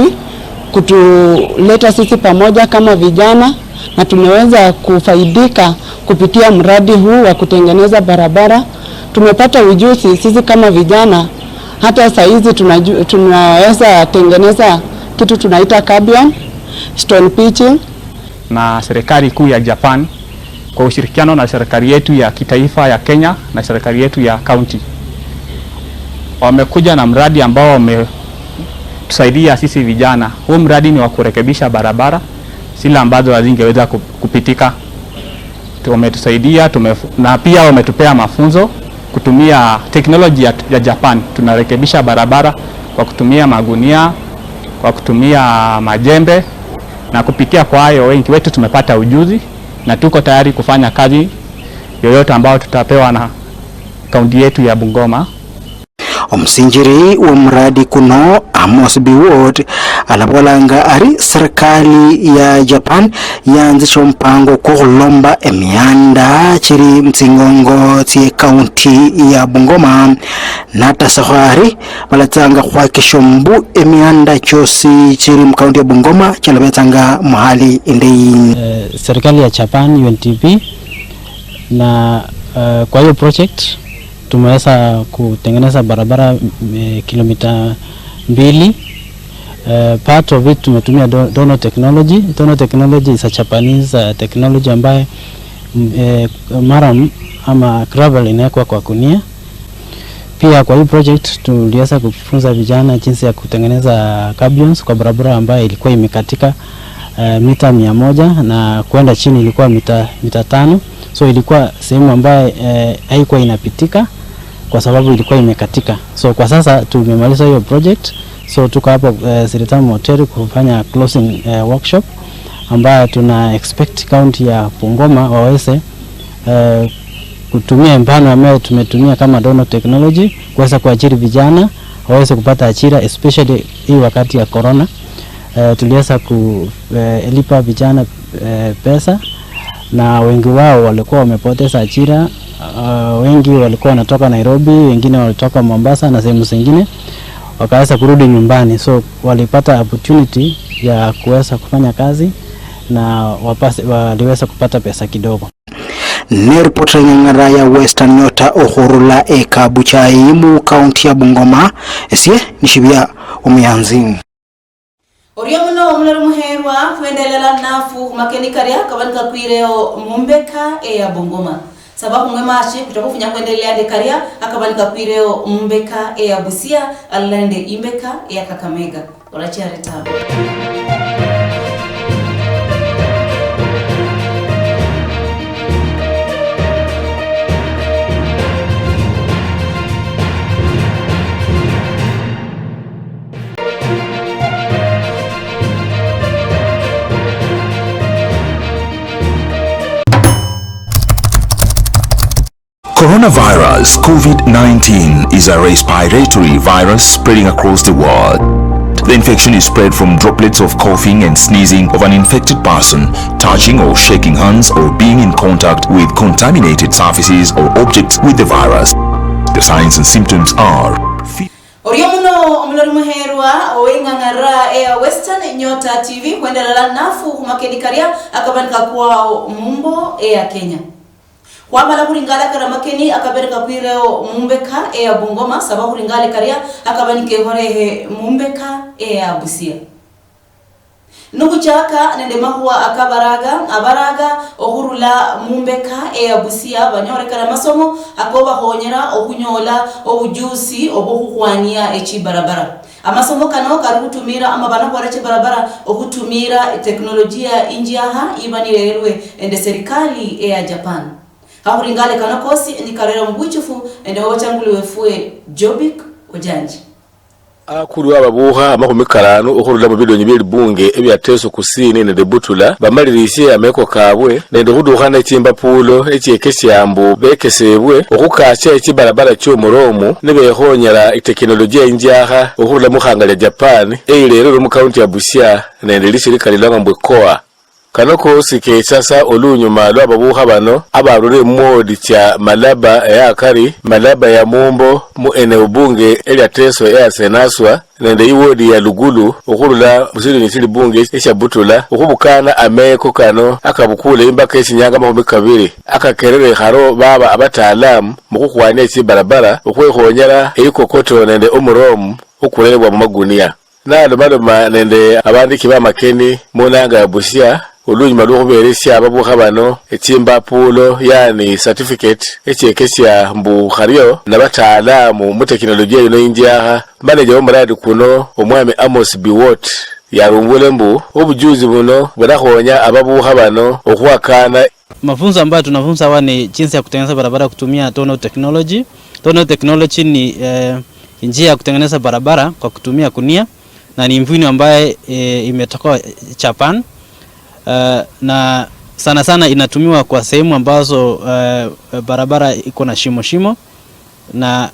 kutuleta sisi pamoja kama vijana na tumeweza kufaidika kupitia mradi huu wa kutengeneza barabara. Tumepata ujuzi sisi kama vijana, hata saizi tunaweza tengeneza kitu tunaita carbon stone pitching. Na serikali kuu ya Japan kwa ushirikiano na serikali yetu ya kitaifa ya Kenya na serikali yetu ya county wamekuja na mradi ambao wametusaidia sisi vijana. Huu mradi ni wa kurekebisha barabara zile ambazo hazingeweza kupitika. Wametusaidia na pia wametupea mafunzo kutumia teknolojia ya Japan. Tunarekebisha barabara kwa kutumia magunia, kwa kutumia majembe, na kupitia kwa hayo wengi wetu tumepata ujuzi na tuko tayari kufanya kazi yoyote ambayo tutapewa na kaunti yetu ya Bungoma. Omsinjiri wa mradi kuno Amos B. Ward alabolanga ari serikali ya Japan yaanzisha mpango kulomba emianda chiri mtsingongo tsie kaunti ya Bungoma natasahari balatsanga khwakisha mbu emianda chosi chiri mkaunti ya Bungoma chalabetsanga muhali indeyi. Serikali ya Japan UNDP na kwa hiyo project tumeweza kutengeneza barabara kilomita 2. Part of it tumetumia Dono technology. Dono technology is a Japanese technology ambaye maram ama gravel inawekwa kwa gunia. Pia kwa hii project tuliweza kufunza vijana jinsi ya kutengeneza gabions kwa barabara ambayo ilikuwa imekatika mita 100 na kwenda chini ilikuwa mita 5. So ilikuwa sehemu ambayo haikuwa inapitika kwa sababu ilikuwa imekatika. So kwa sasa tumemaliza hiyo project. So tuko hapo Siritamu Hotel kufanya closing workshop ambayo tuna expect county ya Bungoma waweze kutumia mfano ambayo tumetumia kama Dono technology kuweza kuajiri vijana waweze kupata ajira especially hii wakati ya corona. Tuliweza kulipa vijana pesa na wengi wao walikuwa wamepoteza ajira. Wengi walikuwa wanatoka Nairobi, wengine walitoka Mombasa na sehemu zingine, wakaweza kurudi nyumbani. So walipata opportunity ya kuweza kufanya kazi Na waliweza kupata pesa kidogo. Neripota ing'ang'ara ya Western Nyota okhurula ekabuchai mu kaunti ya Bungoma esye nishibya omuyanzi. Orio muno omulori muherwa khuendelela nafu khumakeni karia kabanika kwireo mumbeka eya Bungoma sababu mwe mashi kutakufunya kuendelea de karia akabanika kwireo mumbeka eya Busia alande imbeka eya Kakamega orachare tabu. Coronavirus COVID-19 is a respiratory virus spreading across the world. The infection is spread from droplets of coughing and sneezing of an infected person, touching or shaking hands, or being in contact with contaminated surfaces or objects with the virus. The signs and symptoms are Orio muno omulori muherwa oweng'ang'ara eya Western Nyota TV kuendelea nafu khumakeni karia akabanika kwao mumbo eya Kenya. Kwamala kuringala karamakeni akabereka kwireo mumbeka eya Bungoma saba kuringale karia akabanike horehe mumbeka eya Busia. Nukuchaka nende mahuwa akabaraga abaraga okhurula mumbeka eya Busia banyorekana masomo akoba khonyera okhunyola obujusi obukhukhwania echibarabara. Amasomo kano kari kutumira ama banakhwara chibarabara okhutumira teknolojia injiaha ibanirerwe ende serikali eya Japan. Hakuringale kano kosi ni karera mbuchufu ende wachanguli wefue Jobik Ojanji. Akulu ababuha 50 okhurula mu bilonyi bye libunge ebyateso kusini nende butula bamalirisiye ameko kabwe nende khudukhana chimbapulo echiekesyambu bekesebwe okhukasya echibarabara chomuromu nibekhonyela itekinolojia injakha okhurula mukhanga lya Japan eilelelo mu county ya Busia nende lishirika lilanga mbwe KOA. Kano kosi kechasa olunyuma lwababukha bano abarure muwodi cha Malaba ya Akari, Malaba ya Mumbo mu eneo bunge elyateso ya Senaswa nende iwodi ya Lugulu okhurula musilinyi sili bunge esha Butula okhubukana ameko kano akabukule imbaka esinyanga 20 akakerere kharo baba abataalamu mukhukhwania echibarabara okhwekhonyela eikokoto nende omuromu okulelebwa mumagunia. Nalomaloma nende abandiki bamakeni munanga ya Busia olunyuma lwokhuberesya ababukha bano echimbapulo yani certificate echekesya mbu kharyo nabataalamu mu tekinolojia ino injakha. Manager womuradi kuno omwami Amos Biwot yarumbule mbu obujuzi buno bunakhonya ababukha bano okhuwakana. Mafunzo ambayo tunafunza hawa ni jinsi ya kutengeneza barabara kutumia tunnel technology. Tunnel technology ni njia ya kutengeneza barabara kwa kutumia kunia na ni mbinu ambaye imetoka Japan. Na sana sana inatumiwa kwa sehemu ambazo barabara iko na shimo shimo na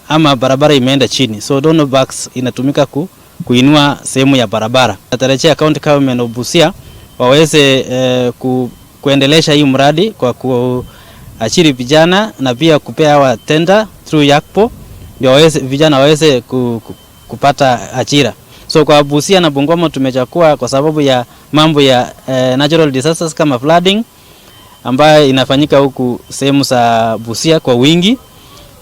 ama barabara imeenda chini. So tunnel bags inatumika kuinua sehemu ya barabara. Natarajia county government of Busia waweze kuendelesha hii mradi kwa kuachiri vijana na pia kupea hawa tender through Yakpo ndio waweze vijana waweze kupata ajira. So kwa Busia na Bungoma tumechakua kwa sababu ya mambo ya natural disasters kama flooding ambayo inafanyika huku sehemu za Busia kwa wingi.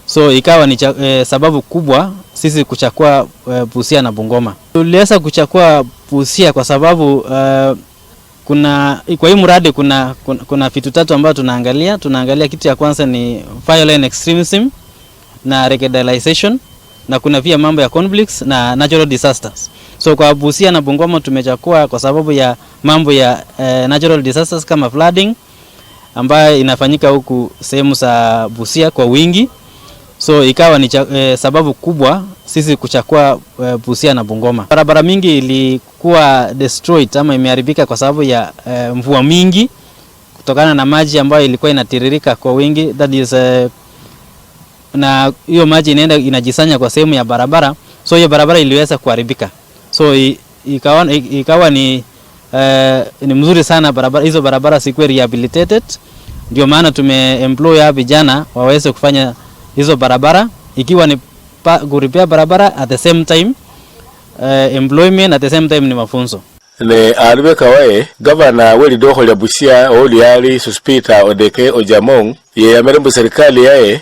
So ikawa ni sababu kubwa sisi kuchakua Busia na Bungoma. Tuliweza kuchakua Busia kwa sababu kuna kwa hii mradi kuna vitu tatu ambayo tunaangalia. Tunaangalia kitu ya kwanza ni violent extremism na radicalization, na kuna pia mambo ya conflicts na natural disasters. So kwa Busia na Bungoma tumechakua kwa sababu ya mambo ya natural disasters kama flooding ambayo inafanyika huku sehemu za Busia kwa wingi. So ikawa ni sababu kubwa sisi kuchakua Busia na Bungoma. Barabara mingi ilikuwa destroyed ama imeharibika kwa sababu ya mvua mingi kutokana na maji ambayo ilikuwa inatiririka kwa wingi, that is na hiyo maji inaenda inajisanya kwa sehemu ya barabara, so hiyo barabara iliweza kuharibika. So ikawa ni mzuri sana barabara hizo, barabara sikuwa rehabilitated. Ndio maana tumeemploy vijana waweze kufanya hizo barabara, ikiwa ni kuripea barabara at the same time employment at the same time ni mafunzo. Ne alubeka waye gavana welidokho lya Busia oluyali Sospeter Odeke Ojamong yeyamele mbu serikali yaye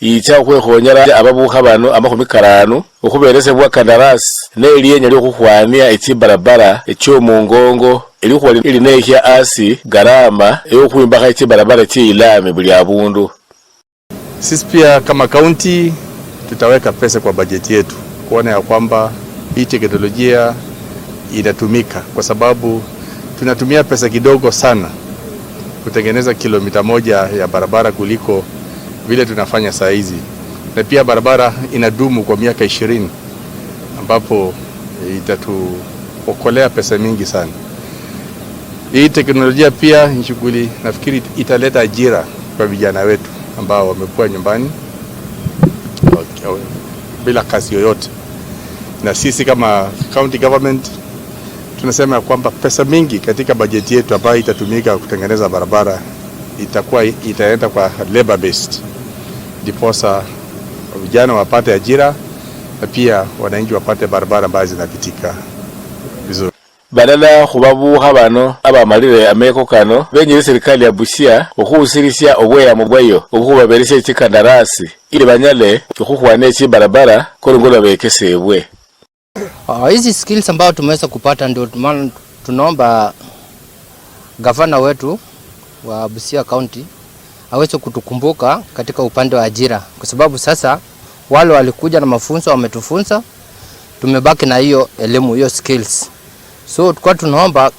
yicha khwekhonyela ababukha bano 50 okhuberesebwa kandarasi nelienya lyokhukhwania echibarabara echyomungongo elikhuwa linekhya asi garama eyokhwimbakha echibarabara cheyilami buli abundu. Sisi pia kama kaunti tutaweka pesa kwa bajeti yetu kuona ya kwamba hii teknolojia inatumika, kwa sababu tunatumia pesa kidogo sana kutengeneza kilomita 1 ya barabara kuliko vile tunafanya saa hizi, na pia barabara inadumu kwa miaka 20 ambapo itatuokolea pesa mingi sana. Hii teknolojia pia ni shughuli nafikiri italeta ajira kwa vijana wetu ambao wamekuwa nyumbani bila kazi yoyote. Na sisi kama county government tunasema kwamba pesa mingi katika bajeti yetu ambayo itatumika kutengeneza barabara itakuwa itaenda kwa labor based, ndiposa vijana wapate ajira na pia wananchi wapate barabara ambazo zinapitika vizuri. Badala khubabukha bano abamalile ameko kano benyele serikali ya Busia okhusirisya obweyamo bwayo obukhubaberesya chikandarasi ili banyale okhukhwana chibarabara kolongola bekesebwe. Hizi skills ambayo tumeweza kupata ndio tunaomba gavana wetu wa Busia County aweze kutukumbuka katika upande wa ajira, kwa sababu sasa wale walikuja na mafunzo wametufunza, tumebaki na hiyo elimu, hiyo skills. So tulikuwa tunaomba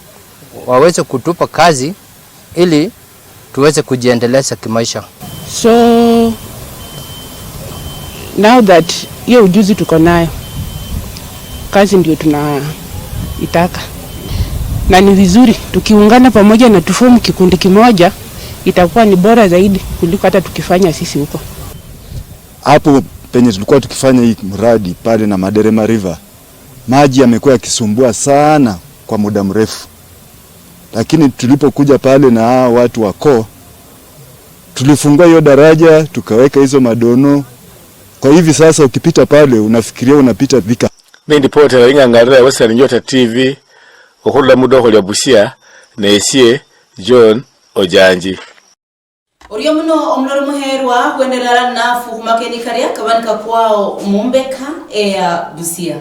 waweze kutupa kazi ili tuweze kujiendeleza kimaisha. So now that hiyo ujuzi tuko nayo, kazi ndio tunaitaka. Na ni vizuri tukiungana pamoja na tufomu kikundi kimoja, itakuwa ni bora zaidi kuliko hata tukifanya sisi huko. Hapo penye tulikuwa tukifanya hii mradi pale na Maderema River, maji yamekuwa yakisumbua sana kwa muda mrefu. Lakini tulipokuja pale na watu wako, tulifungua hiyo daraja, tukaweka hizo madono. Kwa hivi sasa ukipita pale unafikiria unapita Thika. Nindipotela ing'ang'arira ya Western Nyota TV okhurula mudokho lya Busia nesie John Ojanji. Orio muno omulori muherwa kwendelala nafu khumakeni karia kabanika kwao mumbeka eya Busia.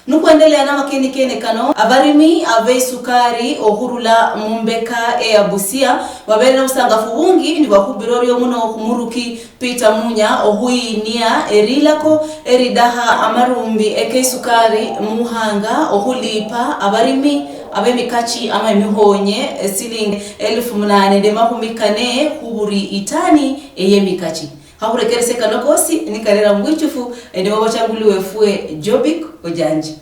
Nukuendelea na makeni kene kano abarimi abe sukari okhurula mumbeka eya Busia babere na busangafu bungi ni bakubira orio muno khumuruki Peter Munya okhuyinia erilako eridaha amarumbi eke sukari muhanga okhulipa abarimi abemikachi ama emihonye silingi 8,400 khuburi itani eyemikachi. Hakurekerese kanokosi nikarera mwichufu endewa wachanguli wefue Jobik Ojanji.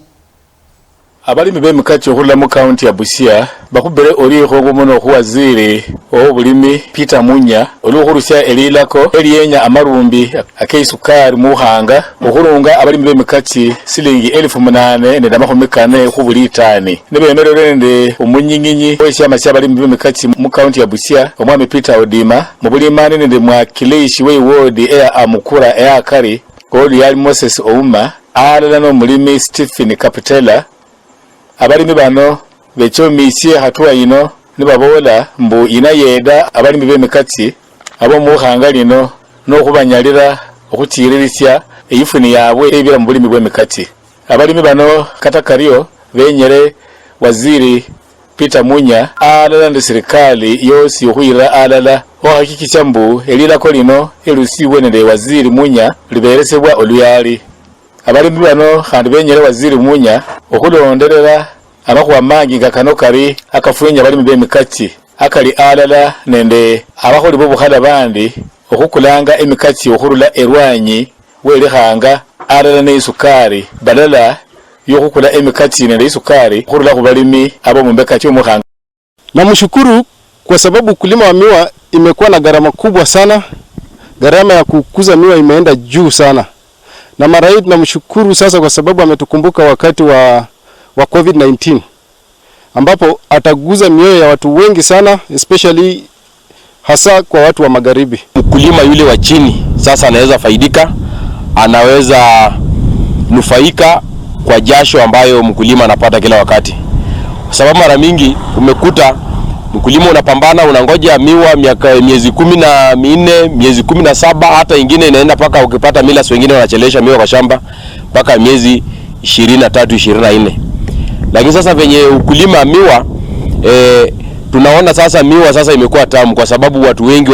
Abalimi bemikachi okhurula mu county ya Busia bakhubire olikho muno khuwaziri owobulimi Peter Munya olwokhurusya elilako eliyenya amarumbi akeisukari mukhanga okhurunga abalimi bemikachi silingi 8,400 khubuli itani. Nibemerere nende omunyinginyi wesyama sya abalimi bemikachi mu county ya Busia omwami Peter Odima mubulimani nende mwakilishi we ward eya Amukura eya Akari oluyali Moses Ouma alala nomulimi Stephen Capitella. Abalimi bano bechomisye hatua ino nibabola mbu inayeda abalimi bemikatsi abo mukhanga lino nokhubanyalira okhuchiririsya eyifuni yabwe ebira mu bulimi bwemikatsi. Abalimi bano kata kario benyere waziri Peter Munya alala ndi serikali yosi okhuyira alala okhakikisya mbu elilako lino elusiwe nende waziri Munya liberesebwa oluyali. Abalimi bano khandi benyere waziri Munya okhulonderera amakhuwa mangi nga kano kari akafwenya abalimi bemikatsi akali alala nende abakholi bobukhala bandi okhukulanga emikatsi okhurula erwanyi welikhanga alala neisukari badala yokhukula emikatsi nende isukari khurula khubalimi abo mumbekatsi omukhanga. Namshukuru kwa sababu ukulima wa miwa imekuwa na gharama kubwa sana. Gharama ya kukuza miwa imeenda juu sana. Na mara hii tunamshukuru sasa kwa sababu ametukumbuka wakati wa COVID-19 ambapo ataguza mioyo ya watu wengi sana, especially hasa kwa watu wa magharibi. Mkulima yule wa chini sasa anaweza faidika, anaweza nufaika kwa jasho ambayo mkulima anapata kila wakati. Kwa sababu mara mingi umekuta mkulima unapambana, unangoja miwa miaka miezi 14, miezi 17, hata ingine inaenda paka ukipata millers wengine wanachelesha miwa kwa shamba mpaka miezi 23, 24. Lakini sasa venye ukulima miwa tunaona sasa miwa sasa imekuwa tamu kwa sababu watu wengi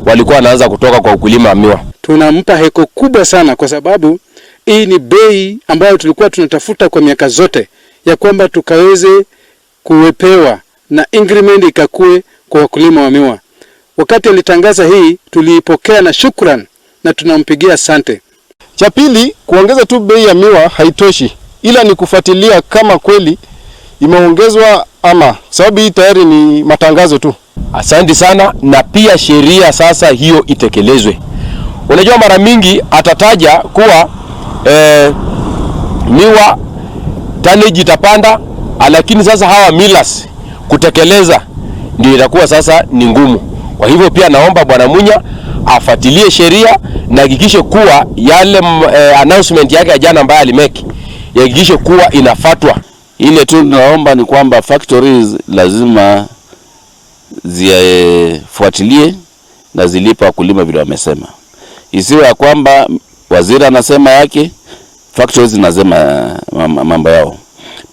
walikuwa wanaanza kutoka kwa ukulima wa miwa. Tunampa heko kubwa sana kwa sababu hii ni bei ambayo tulikuwa tunatafuta kwa miaka zote, ya kwamba tukaweze kuwepewa na increment ikakue kwa wakulima wa miwa. Wakati alitangaza hii tuliipokea na shukran na tunampigia asante. Cha pili, kuongeza tu bei ya miwa haitoshi, ila ni kufuatilia kama kweli imeongezwa ama, sababu hii tayari ni matangazo tu. Asante sana, na pia sheria sasa hiyo itekelezwe. Unajua mara mingi atataja kuwa miwa tonnage itapanda, lakini sasa hawa millers kutekeleza ndio itakuwa sasa ni ngumu. Kwa hivyo pia naomba Bwana Munya afuatilie sheria na hakikishe kuwa yale announcement yake ya jana ambayo alimeki ihakikishe kuwa inafuatwa. Ile tu tunaomba ni kwamba factories lazima zifuatilie na zilipe wakulima vile wamesema. Isiwe ya kwamba waziri anasema yake, factories zinasema mambo yao.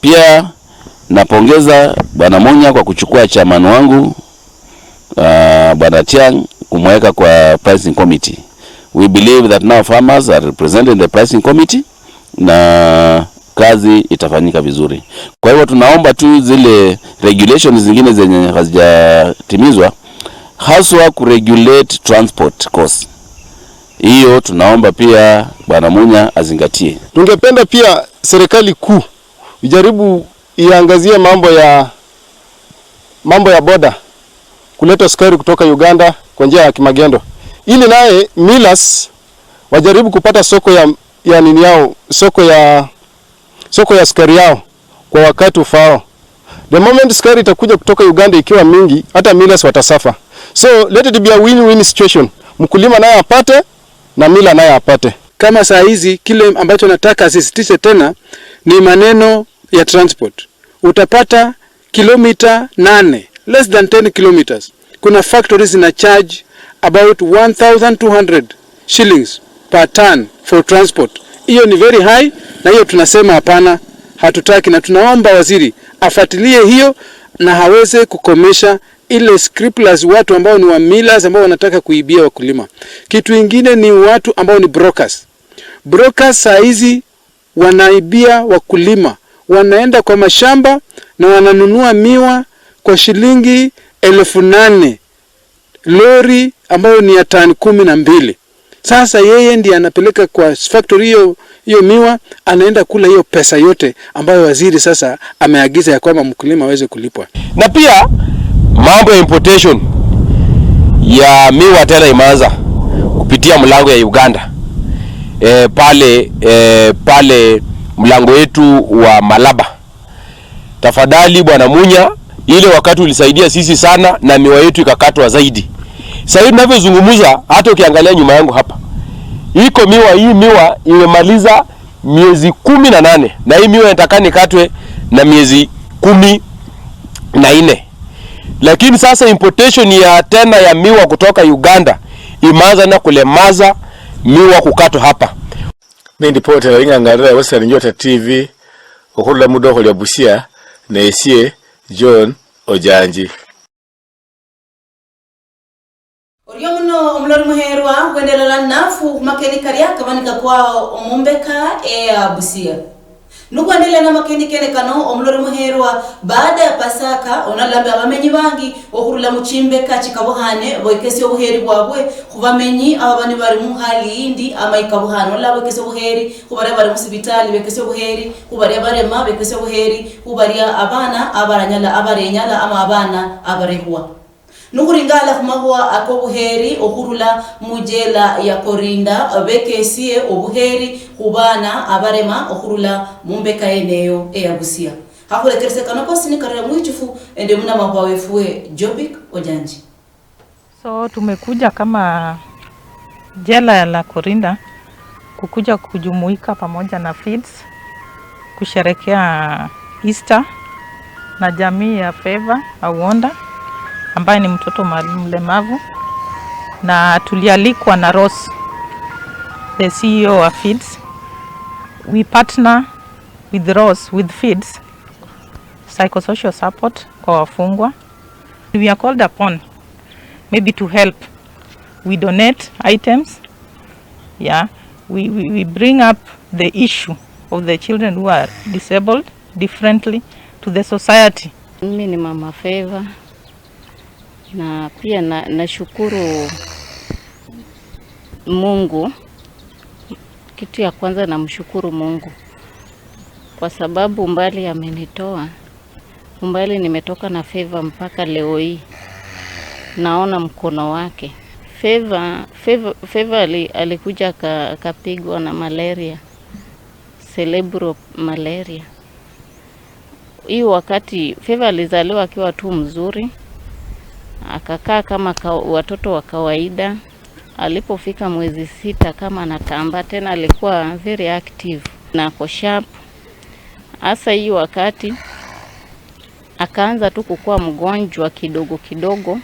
Pia napongeza Bwana Munya kwa kuchukua chairman wangu Bwana Tiang kumweka kwa pricing committee. We believe that now farmers are represented in the pricing committee na kazi itafanyika vizuri. Kwa hivyo tunaomba tu zile regulations zingine zenye hazijatimizwa, haswa kuregulate transport costs. Hiyo tunaomba pia Bwana Munya azingatie. Tungependa pia serikali kuu ijaribu iangazie mambo ya boda kuleta sukari kutoka Uganda kwa njia ya kimagendo, ili naye millers wajaribu kupata soko ya nini yao, soko ya sukari yao kwa wakati ufaao. The moment sukari itakuja kutoka Uganda ikiwa mingi, hata millers watasafa. So let it be a win-win situation. Mkulima naye apate na miller naye apate. Kama saa hizi kile ambacho nataka asisitize tena ni maneno ya transport. Utapata kilomita 8, less than 10 kilometers. Kuna factories zina charge about 1200 shillings per ton for transport. Hiyo ni very high, na hiyo tunasema hapana, hatutaki, na tunaomba waziri afuatilie hiyo na haweze kukomesha ile scrupulous watu ambao ni wa millers ambao wanataka kuibia wakulima. Kitu ingine ni watu ambao ni brokers. Brokers saa hizi wanaibia wakulima, wanaenda kwa mashamba na wananunua miwa kwa shilingi 8,000 lori ambayo ni ya tani 12. Sasa yeye ndiye anapeleka kwa factory hiyo miwa, anaenda kula hiyo pesa yote ambayo waziri sasa ameagiza ya kwamba mkulima aweze kulipwa. Na pia mambo ya importation ya miwa tena imeanza kupitia mlango ya Uganda. Pale mlango wetu wa Malaba. Tafadhali Bwana Munya, ile wakati ulisaidia sisi sana na miwa yetu ikakatwa zaidi. Sasa hivi tunavyozungumza, hata ukiangalia nyuma yangu hapa, iko miwa, hii miwa imemaliza miezi 18 na hii miwa inataka nikatwe na miezi 14. Lakini sasa importation ya tena ya miwa kutoka Uganda imeanza na kulemaza miwa kukatwa hapa. Nindipotela ing'ang'arira ya Western Nyota TV okhurula mudokho lya Busia nesie John Ojanji. Orio muno omulori muherwa kwendelela nafu makeni karia kabanika kwao omumbeka eya Busia. Nukuendelea na makeni kene kano omulori muherwa baada ya Pasaka onalambe abamenyi bangi okhurula muchimbeka chikabuhane boikesi obuheri bwabwe khubamenyi ababani bari muhali indi ama ikabuhane ola boikesi obuheri khubari bari musibitali bekesi obuheri khubari barema bekesi obuheri khubari abana abaranyala abarenyala ama abana abarehwa. Nukuringala khumahwa akobuheri okhurula mujela ya Korinda bekesie obuheri khubana abarema okhurula mumbeka eneyo eya Busia. Hakhulekerese kano kosi nikarira mwichufu ende muna mahwa wefuwe Jobik Ojanji. So tumekuja kama jela la Korinda kukuja kujumuika pamoja na FIDS kusherekea Easter Na jamii ya Favor Awuonda ambaye ni mtoto mlemavu, na tulialikwa na Ross, the CEO wa FIDS. We partner with Ross, with FIDS, psychosocial support kwa wafungwa. We are called upon maybe to help. We donate items. Yeah, we bring up the issue of the children who are disabled differently to the society. Mimi ni Mama Favor na pia nashukuru Mungu. Kitu ya kwanza namshukuru Mungu kwa sababu umbali amenitoa, umbali nimetoka na Favor mpaka leo hii naona mkono wake. Favor alikuja akapigwa na malaria, cerebral malaria. Hii wakati Favor alizaliwa akiwa tu mzuri, akakaa kama watoto wa kawaida. Alipofika mwezi 6 kama anatamba tena, alikuwa very active na ako sharp. Hasa hii wakati akaanza tu kukua mgonjwa kidogo kidogo.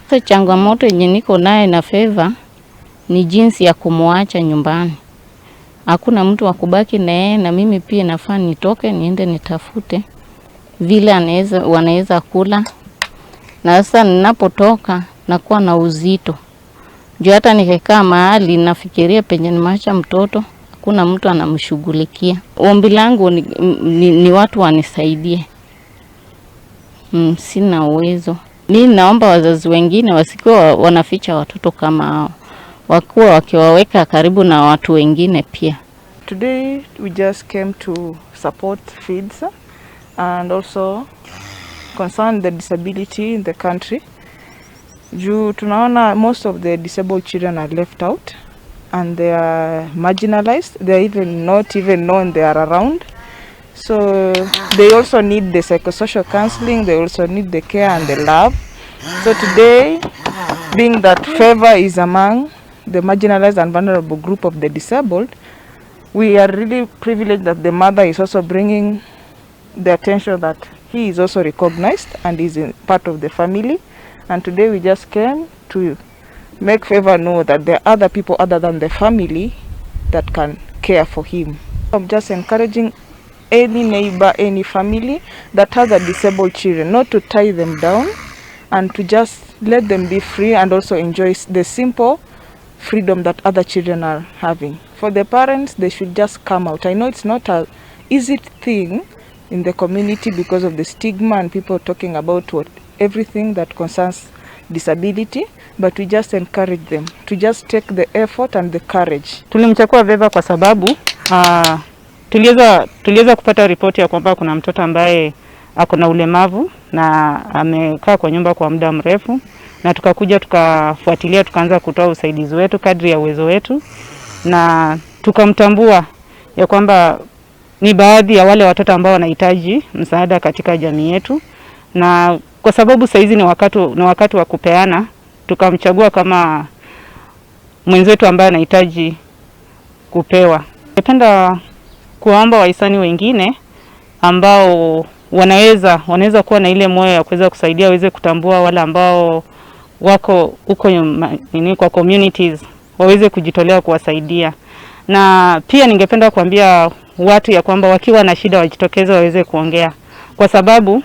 Sasa changamoto yenye niko naye na Favor ni jinsi ya kumwacha nyumbani. Hakuna mtu wa kubaki na yeye, na mimi pia nafaa nitoke niende nitafute vile wanaweza kula. Na sasa ninapotoka nakuwa na uzito. Juu hata nikikaa mahali nafikiria penye nimeacha mtoto, hakuna mtu anamshughulikia. Ombi langu ni watu wanisaidie. Sina uwezo. Mimi naomba wazazi wengine wasikuwe wanaficha watoto kama hao, wakuwa wakiwaweka karibu na watu wengine pia. Today we just came to support FIDS and also concern the disability in the country. Juu tunaona most of the disabled children are left out and they are marginalized. They are even not even known they are around. So they also need the psychosocial counseling, they also need the care and the love. So today, being that Favor is among the marginalized and vulnerable group of the disabled, we are really privileged that the mother is also bringing the attention that he is also recognized and is part of the family. And today we just came to make Favor know that there are other people other than the family that can care for him. I'm just encouraging any neighbor, any family that has a disabled children, not to tie them down and to just let them be free and also enjoy the simple freedom that other children are having. For the parents, they should just come out. I know it's not an easy thing in the community because of the stigma and people talking about everything that concerns disability, but we just encourage them to just take the effort and the courage. Tulimchukua Favor kwa sababu tuliweza kupata ripoti ya kwamba kuna mtoto ambaye ako na ulemavu na amekaa kwa nyumba kwa muda mrefu, na tukakuja tukafuatilia, tukaanza kutoa usaidizi wetu kadri ya uwezo wetu, na tukamtambua ya kwamba ni baadhi ya wale watoto ambao wanahitaji msaada katika jamii yetu. Na kwa sababu saizi ni wakati wa kupeana, tukamchagua kama mwenzetu ambaye anahitaji kupewa. Napenda kuwaomba wahisani wengine ambao wanaweza kuwa na ile moyo ya kuweza kusaidia, waweze kutambua wale ambao wako huko kwa communities, waweze kujitolea kuwasaidia. Na pia ningependa kuambia watu ya kwamba wakiwa na shida wajitokeze waweze kuongea, kwa sababu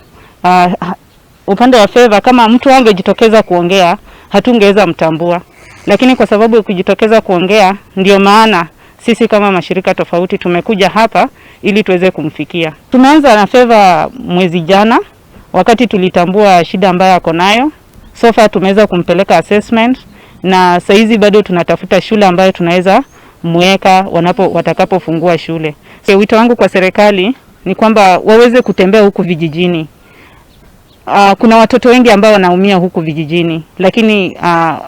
upande wa Favor kama mtu angejitokeza kuongea hatungeweza mtambua, lakini kwa sababu kujitokeza kuongea ndio maana sisi kama mashirika tofauti tumekuja hapa ili tuweze kumfikia. Tumeanza na Favor mwezi jana wakati tulitambua shida ambayo ako nayo. So far tumeweza kumpeleka assessment na saizi bado tunatafuta shule ambayo tunaweza muweka watakapofungua shule. So, wito wangu kwa serikali ni kwamba waweze kutembea huku vijijini. Kuna watoto wengi ambao wanaumia huku vijijini, lakini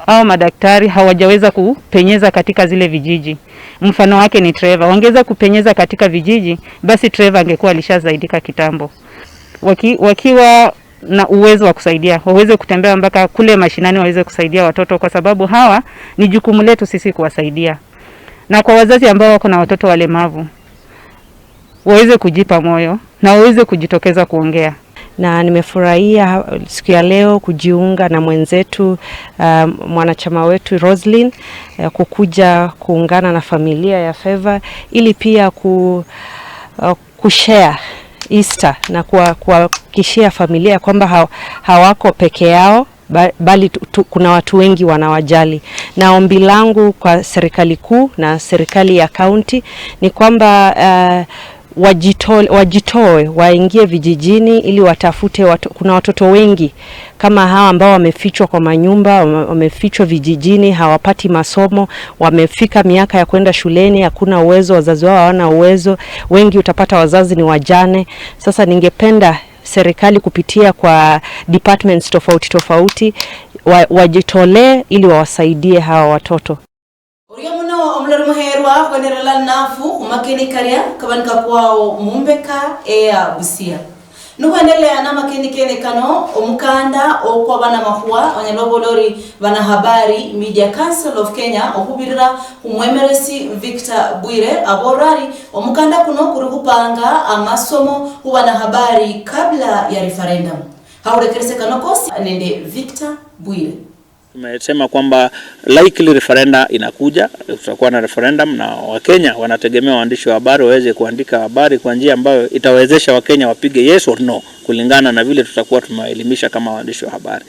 hao madaktari hawajaweza kupenyeza katika zile vijiji. Mfano wake ni Trevor. Wangeweza kupenyeza katika vijiji, basi Trevor angekuwa alishazaidika kitambo. Wakiwa na uwezo wa kusaidia, waweze kutembea mpaka kule mashinani waweze kusaidia watoto, kwa sababu hawa ni jukumu letu sisi kuwasaidia. Na kwa wazazi ambao wako na watoto walemavu, waweze kujipa moyo na waweze kujitokeza kuongea. Na nimefurahia siku ya leo kujiunga na mwenzetu, mwanachama wetu Roslyn, kukuja kuungana na familia ya Favor ili pia kushare Easter na kuhakikishia familia kwamba hawako peke yao, bali kuna watu wengi wanawajali. Na ombi langu kwa serikali kuu na serikali ya kaunti ni kwamba wajitoe, waingie vijijini ili watafute kuna watoto wengi kama hawa ambao wamefichwa kwa manyumba, wamefichwa vijijini, hawapati masomo, wamefika miaka ya kwenda shuleni, hakuna uwezo, wazazi wao hawana uwezo, wengi utapata wazazi ni wajane. Sasa ningependa serikali kupitia kwa departments tofauti tofauti wajitolee ili wawasaidie hawa watoto. Orio muno omulori muherwa khwenderela nafu khumakeni karya kabanika kwao mumbeka eya Busia. Nukhwendelea namakeni kene kano omukanda okwa bana makhuwa onyala obola banahabari Media Council of Kenya okhubirira khumwemeresi Victor Bwire aborari omukanda kuno kuri khupanga amasomo khu banahabari kabla ya referendum. Haurekerese kano kosi nende Victor Bwire. Tumesema kwamba likely referenda inakuja, tutakuwa na referendum na Wakenya wanategemea waandishi wa habari waweze kuandika habari kwa njia ambayo itawezesha Wakenya wapige yes or no kulingana na vile tutakuwa tumewaelimisha kama waandishi wa habari.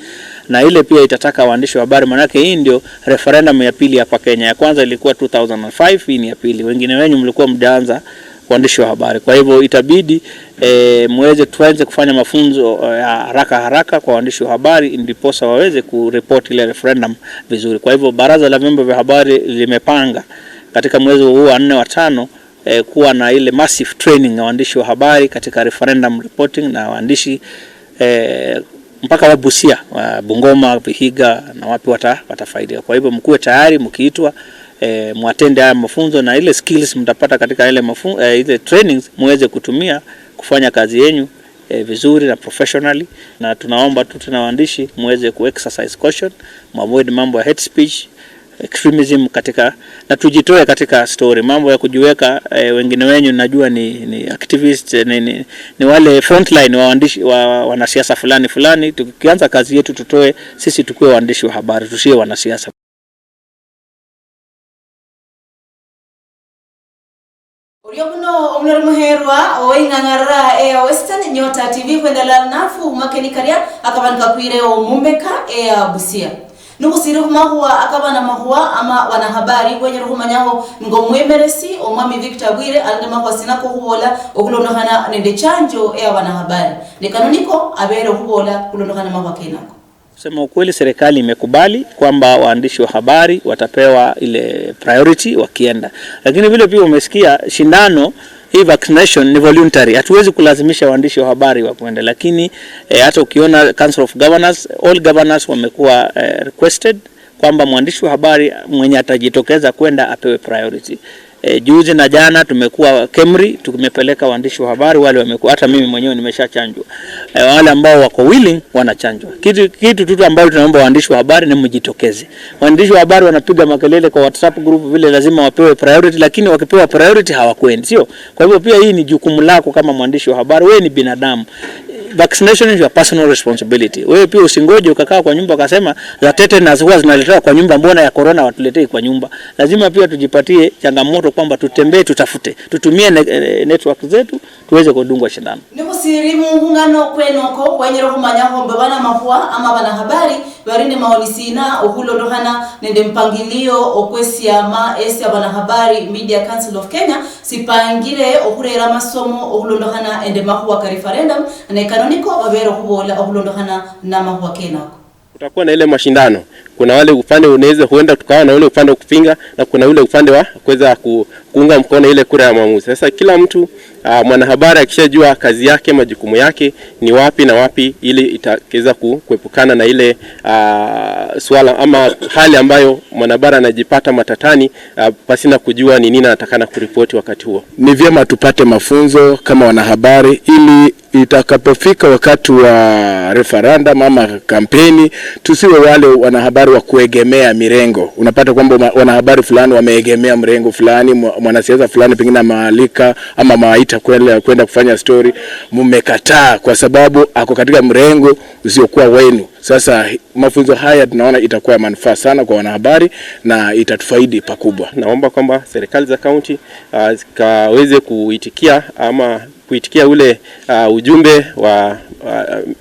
Na ile pia itataka waandishi wa habari, maana hii ndio referendum ya pili hapa Kenya. Ya kwanza ilikuwa 2005, hii ni ya pili. Wengine wenyu mlikuwa mjaanza waandishi wa habari. Kwa hivyo itabidi muweze tuanze kufanya mafunzo ya haraka haraka kwa waandishi wa habari ndiposa waweze kuripoti ile referendum vizuri. Kwa hivyo baraza la vyombo vya habari limepanga katika mwezi huu wa 4 wa 5 kuwa na ile massive training ya waandishi wa habari katika referendum reporting, na waandishi mpaka wa Busia, wa Bungoma, Vihiga na wapi watafaidika. Kwa hivyo mkuwe tayari mkiitwa, muatende haya mafunzo, na ile skills mtapata katika ile mafunzo, ile trainings muweze kutumia kufanya kazi yenu vizuri na professionally. Na tunaomba tu tena waandishi muweze ku exercise caution, muavoid mambo ya hate speech, extremism katika, na tujitoe katika story mambo ya kujiweka. Wengine wenyu najua ni activist, ni wale frontline wa waandishi wa wanasiasa fulani fulani. Tukianza kazi yetu tutoe sisi, tukue waandishi wa habari, tusiwe wanasiasa. Orio muno omulori muherwa oing'ang'arira eya Western Nyota TV khwendela nafu khumakeni karya akabanika kwireo mumbeka eya Busia. Nukhusiri khumakhuwa akabana makhuwa ama wanahabari khwenyere khumanyaho ngo mwemeresi omwami Victor Bwire ali makhuwa sinako khubola okhulondokhana nende chanjo eya wanahabari. Nekano niko abere khubola khulondokhana makhuwa kenako. Kusema ukweli, serikali imekubali kwamba waandishi wa habari watapewa ile priority wakienda. Lakini vile pia umesikia shindano hii vaccination ni voluntary. Hatuwezi kulazimisha waandishi wa habari wa kuenda. Lakini hata ukiona Council of Governors, all governors wamekuwa requested kwamba mwandishi wa habari mwenye atajitokeza kwenda apewe priority. Juzi na jana tumekuwa Kemri, tumepeleka waandishi wa habari wale wamekuwa, hata mimi mwenyewe nimeshachanjwa. Wale ambao wako willing wanachanjwa. Kitu tu ambacho tunaomba waandishi wa habari ni mjitokeze. Waandishi wa habari wanapiga makelele kwa WhatsApp group vile lazima wapewe priority, lakini wakipewa priority hawakwendi, sio? Kwa hivyo pia hii ni jukumu lako kama mwandishi wa habari, wewe ni binadamu. Vaccination is your personal responsibility. Wewe pia usingoje ukakaa kwa nyumba ukasema za tetanus huwa zinaletewa kwa nyumba, mbona ya corona watuletei kwa nyumba? Lazima pia tujipatie changamoto kwamba tutembee, tutafute, tutumie network zetu tuweze kudungwa shindano. Nikusiri muungano kwenoko kwenyere khumanya khombe bana makhuwa ama bana habari barine maoni sina okhulondokhana nende mpangilio okwesiama esi bana habari Media Council of Kenya sipangire okhurera masomo okhulondokhana ende makhuwa ka referendum na kanoniko babere khubola okhulondokhana na makhuwa kenako. Kutakuwa na ile mashindano. Kuna wale upande unaweza huenda tukawa na ule upande wa kupinga na kuna ule upande wa kuweza kuunga mkono ile kura ya maamuzi. Sasa kila mtu mwanahabari akishajua kazi yake, majukumu yake ni wapi na wapi, ili itaweza kuepukana na ile swala ama hali ambayo mwanahabari anajipata matatani pasina kujua ni nini anatakana kuripoti wakati huo. Ni vyema tupate mafunzo kama wanahabari ili itakapofika wakati wa referendum ama kampeni tusiwe wale wanahabari wa kuegemea mirengo. Unapata kwamba wanahabari fulani wameegemea mrengo fulani, mwanasiasa fulani pengine amaalika ama maita Monitor kwenda kufanya story, mmekataa kwa sababu ako katika mrengo usiokuwa wenu. Sasa mafunzo haya tunaona itakuwa manufaa sana kwa wanahabari na itatufaidi pakubwa. Naomba kwamba serikali za kaunti zikaweze kuitikia ama kuitikia ule ujumbe wa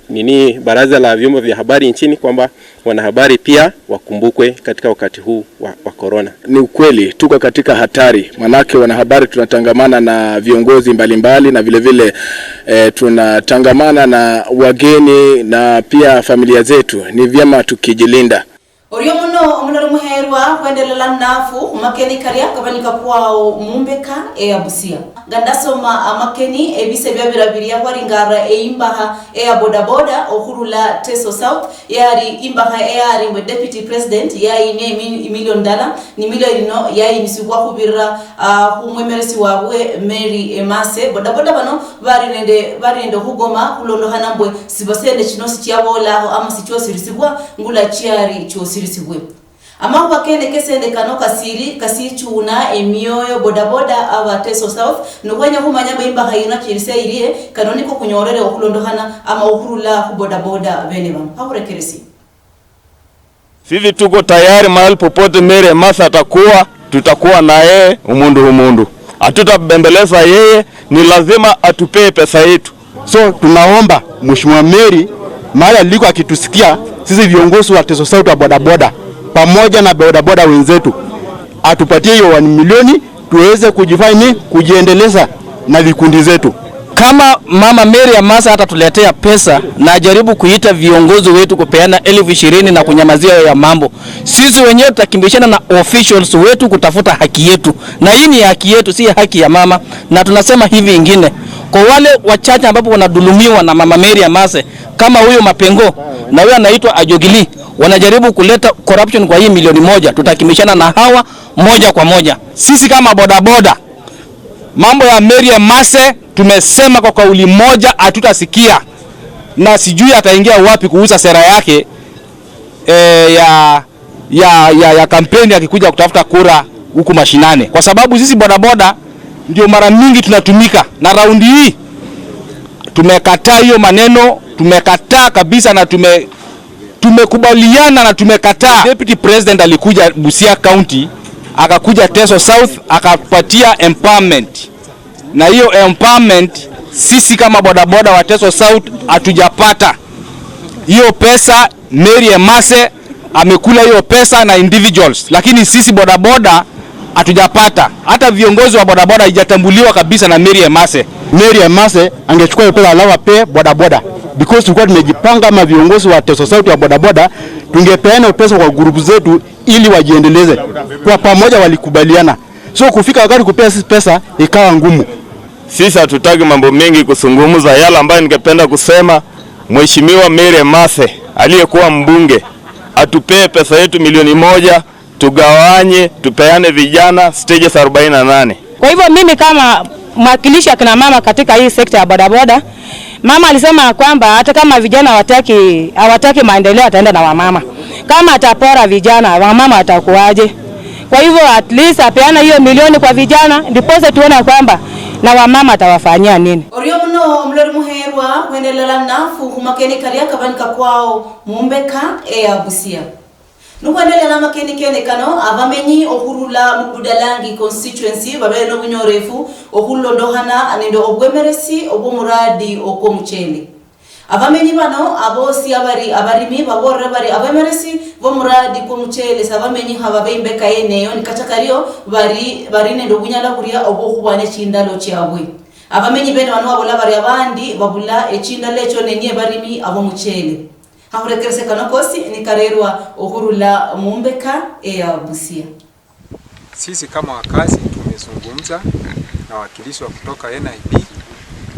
nini baraza la vyombo vya habari nchini kwamba wanahabari pia wakumbukwe katika wakati huu wa corona. Ni ukweli tuko katika hatari, manake wanahabari tunatangamana na viongozi mbalimbali na vile vile tunatangamana na wageni na pia familia zetu. Ni vyema tukijilinda. Orio muno omulori muherwa kwendelela nafu makeni karia kabanika kwao mumbeka eya Busia. Gandasoma amakeni ebise byabirabiria kwaringara eimbaha eya bodaboda okhurula Teso South yari imbaha eyari mwe deputy president yaine $1 million ni milioni no yayinisibwa khubirira khumwemeresi wabwe Mary Emase. Bodaboda bano bari nende khugoma khulondokhana mbwe sibasende chino sichabolakho ama sichosirisibwa ngula chiari chosirisibwe. Amahuwa kene kesende kano kasiri kasichuna emioyo bodaboda aba Teso South nukwenya humanya imba hayina chirise irie kanoniko kunyorere okulondohana ama okurula ku bodaboda bene bano haburekeresi. Sisi tuko tayari mahali popote Mary Emase atakuwa, tutakuwa na yeye umundu. Hatutabembeleza yeye, ni lazima atupee pesa yetu. So tunaomba Mheshimiwa Mary mahali aliko akitusikia sisi viongozi wa Teso South wa bodaboda pamoja na bodaboda wenzetu atupatie hiyo 1 milioni tuweze kujifanya kujiendeleza na vikundi zetu. Kama Mama Mary Emase atatuletea pesa na ajaribu kuita viongozi wetu kupeana 20,000 na kunyamazia ya mambo, sisi wenyewe tutakimbishana na officials wetu kutafuta haki yetu, na hii ni haki yetu, si haki ya mama. Na tunasema hivi ingine kwa wale wachache ambapo wanadhulumiwa na Mama Mary Emase kama huyo Mapengo na huyo anaitwa Ajogili, wanajaribu kuleta corruption kwa hii 1 milioni, tutakimishana na hawa moja kwa moja. Sisi kama bodaboda, mambo ya Mary Emase tumesema kwa kauli moja hatutasikia, na sijui ataingia wapi kuuza sera yake ya kampeni akikuja kutafuta kura huku mashinani, kwa sababu sisi bodaboda ndio mara mingi tunatumika, na raundi hii tumekataa hiyo maneno, tumekataa kabisa na tumekubaliana na tumekataa. Deputy President alikuja Busia County, akakuja Teso South, akapatia empowerment. Na hiyo empowerment sisi kama bodaboda wa Teso South hatujapata. Hiyo pesa Mary Emase amekula hiyo pesa na individuals, lakini sisi bodaboda hatujapata. Hata viongozi wa bodaboda haijatambuliwa kabisa na Mary Emase. Mary Emase angechukua hiyo pesa alafu ape bodaboda, because tulikuwa tumejipanga kama viongozi wa Teso South wa bodaboda tungepeana pesa kwa group zetu ili wajiendeleze. Kwa pamoja walikubaliana. So kufika wakati kupea sisi pesa ikawa ngumu. Sisi hatutaki mambo mengi kuzungumza. Yale ambayo ningependa kusema, Mheshimiwa Mary Emase aliyekuwa mbunge atupee pesa yetu 1 milioni, tugawanye, tupeane vijana stages 48. Kwa hivyo mimi kama mwakilishi akina mama katika hii sekta ya bodaboda, mama alisema kwamba hata kama vijana hawataki maendeleo ataenda na wamama. Kama atapora vijana, wamama watakuaje? Kwa hivyo at least apeana hiyo milioni kwa vijana ndipo tuone kwamba na wamama atawafanyia nini. Orio muno omulori muherwa kwendelela nafu khumakeni karia kabanika kwao mumbeka eya Busia. Nukwendelela makeni kene kano abamenyi okhurula mubudalangi constituency babele nobunyorefu okhulondokhana nende obwemeresi obwomuradi okwomuchele. Abamenyi bano abosi abari abarimi baborre bari abemeresi bomuradi kwomuchele sabamenyi haba beimbeka yeneyo nikachakario bari nende obunyala buria obwokhubwana echindalo chiabwe. Abamenyi bene bano babola bari abandi babula echindalo echo nenye barimi abomuchele. Hakurekerese kano kosi nikarerwa okhurula mumbeka eya Busia. Sisi kama wakazi tumezungumza na wakilishi wa kutoka NIB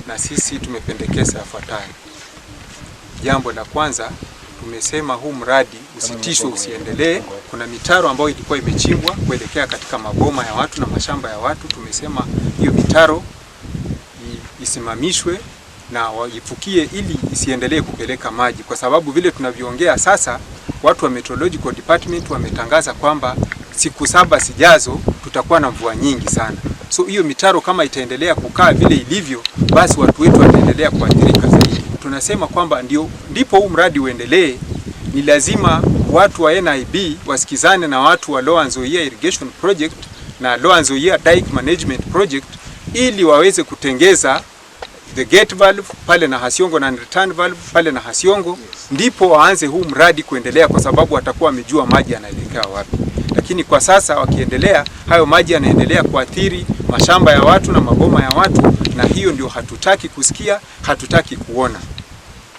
na sisi tumependekeza yafuatayo. Jambo la kwanza, tumesema huu mradi usitishwe, usiendelee. Kuna mitaro ambayo ilikuwa imechimbwa kuelekea katika maboma ya watu na mashamba ya watu. Tumesema hiyo mitaro isimamishwe na waifukie ili isiendelee kupeleka maji, kwa sababu vile tunavyoongea sasa watu wa Meteorological Department wametangaza kwamba siku 7 zijazo tutakuwa na mvua nyingi sana. So hiyo mitaro kama itaendelea kukaa vile ilivyo, basi watu wetu wataendelea kuathirika zaidi. Tunasema kwamba ndipo huu mradi uendelee, ni lazima watu wa NIB wasikizane na watu wa Lower Nzoia Irrigation Project na Lower Nzoia Dike Management Project ili waweze kutengeza the gate valve pale na Hasiongo na return valve pale na Hasiongo, ndipo waanze huu mradi kuendelea, kwa sababu watakuwa wamejua maji yanaelekea wapi. Lakini kwa sasa wakiendelea, hayo maji yanaendelea kuathiri mashamba ya watu na maboma ya watu, na hiyo ndio hatutaki kusikia, hatutaki kuona.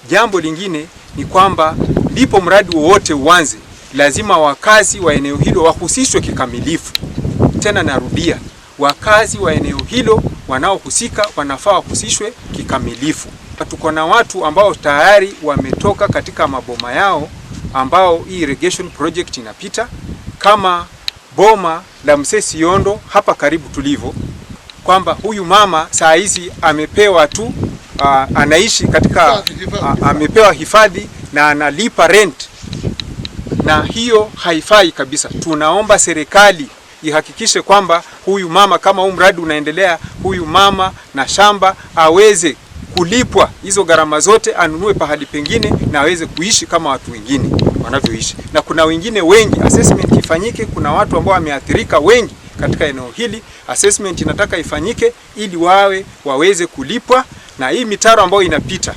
Jambo lingine ni kwamba ndipo mradi wowote uanze, lazima wakazi wa eneo hilo wahusishwe kikamilifu. Tena narudia, wakazi wa eneo hilo wanaohusika wanafaa wahusishwe kikamilifu. Tuko na watu ambao tayari wametoka katika maboma yao ambao hii irrigation project inapita, kama boma la Mzee Siondo hapa karibu tulivyo, kwamba huyu mama saa hizi amepewa tu anaishi katika amepewa hifadhi na analipa rent, na hiyo haifai kabisa. Tunaomba serikali ihakikishe kwamba huyu mama, kama huu mradi unaendelea, huyu mama na shamba aweze kulipwa hizo gharama zote, anunue pahali pengine na aweze kuishi kama watu wengine wanavyoishi. Na kuna wengine wengi, assessment ifanyike. Kuna watu ambao wameathirika wengi katika eneo hili, assessment inataka ifanyike ili waweze kulipwa. Na hii mitaro ambayo inapita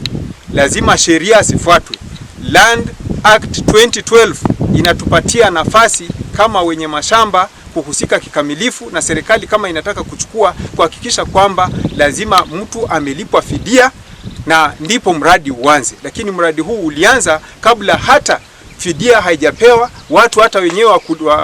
lazima sheria zifuatwe. Land Act 2012 inatupatia nafasi kama wenye mashamba kuhusika kikamilifu, na serikali kama inataka kuchukua kuhakikisha kwamba lazima mtu amelipwa fidia na ndipo mradi uanze. Lakini mradi huu ulianza kabla hata fidia haijapewa, watu hata wenyewe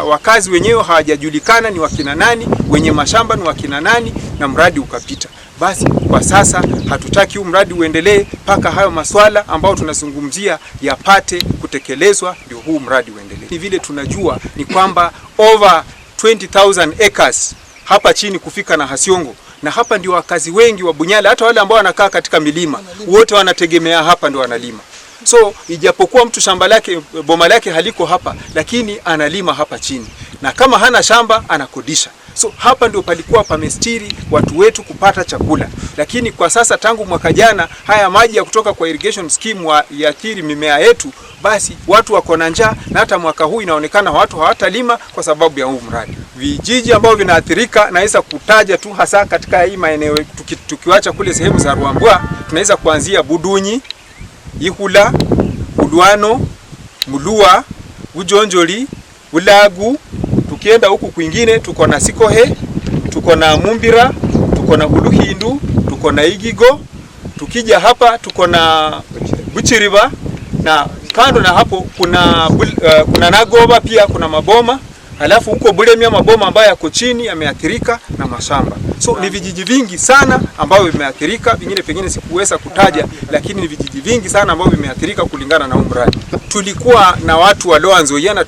wakazi wenyewe hawajajulikana ni wakina nani, wenye mashamba ni wakina nani, na mradi ukapita. Basi kwa sasa hatutaki huu mradi uendelee mpaka hayo maswala ambayo tunazungumzia yapate kutekelezwa, ndio huu mradi uendelee. Ni vile tunajua ni kwamba over 20,000 acres hapa chini kufika na Hasiongo, na hapa ndio wakazi wengi wa Bunyala, hata wale ambao wanakaa katika milima wote wanategemea hapa ndio wanalima. So ijapokuwa mtu shamba lake, boma lake haliko hapa, lakini analima hapa chini, na kama hana shamba anakodisha. So hapa ndio palikuwa pamestiri watu wetu kupata chakula, lakini kwa sasa tangu mwaka jana haya maji ya kutoka kwa irrigation scheme yaathiri mimea yetu, basi watu wako na njaa, na hata mwaka huu inaonekana watu hawatalima kwa sababu ya huu mradi. Vijiji ambao vinaathirika naweza kutaja tu hasa katika hii maeneo, tukiwacha kule sehemu za Ruambwa, tunaweza kuanzia Budunyi, Ihula, Ulwano, Mulua, Ujonjoli, Ulagu. Tukienda huku kwingine tuko na Sikohe, tuko na Mumbira, tuko na Huluhindu, tuko na Igigo. Tukija hapa tuko na Buchiriba, na kando na hapo kuna Nagoba, pia kuna maboma. Halafu huko Bulemia maboma ambayo yako chini yameathirika na mashamba. So ni vijiji vingi sana ambavyo vimeathirika, vingine pengine sikuweza kutaja, lakini ni vijiji vingi sana ambavyo vimeathirika kulingana na mradi. Tulikuwa na watu wa Lower Nzoia na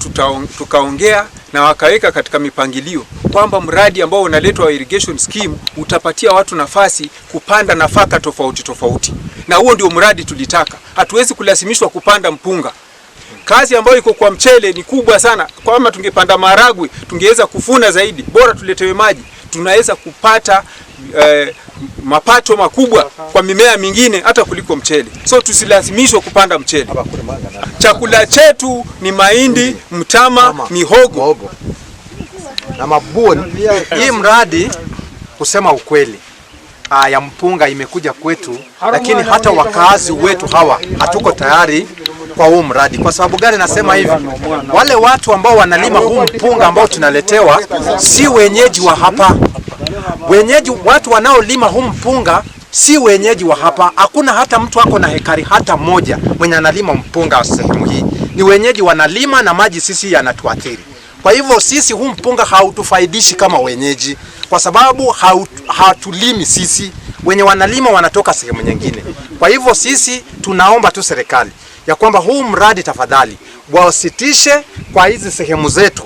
tukaongea na wakaweka katika mipangilio kwamba mradi ambao unaletwa wa irrigation scheme utapatia watu nafasi kupanda nafaka tofauti tofauti, na huo ndio mradi tulitaka. Hatuwezi kulazimishwa kupanda mpunga. Kazi ambayo iko kwa mchele ni kubwa sana. Kama tungepanda maharagwe tungeweza kufuna zaidi. Bora tuletewe maji, tunaweza kupata mapato makubwa kwa mimea mingine hata kuliko mchele. So tusilazimishwe kupanda mchele. Chakula chetu ni mahindi, mtama, mihogo na mabuni. Hii mradi kusema ukweli ya mpunga imekuja kwetu, lakini hata wakazi wetu hawa hatuko tayari kwa huu mradi. Kwa sababu gani nasema hivi? Wale watu ambao wanalima huu mpunga ambao tunaletewa si wenyeji wa hapa. Wenyeji, watu wanaolima huu mpunga si wenyeji wa hapa. Hakuna hata mtu ako na hekari hata moja mwenye analima mpunga sehemu hii. Ni wenyeji wanalima na maji sisi yanatuathiri. Kwa hivyo sisi huu mpunga hautufaidishi kama wenyeji, kwa sababu hatulimi sisi. Wenye wanalima wanatoka sehemu nyingine. Kwa hivyo sisi tunaomba tu serikali ya kwamba huu mradi tafadhali wasitishe kwa hizi sehemu zetu,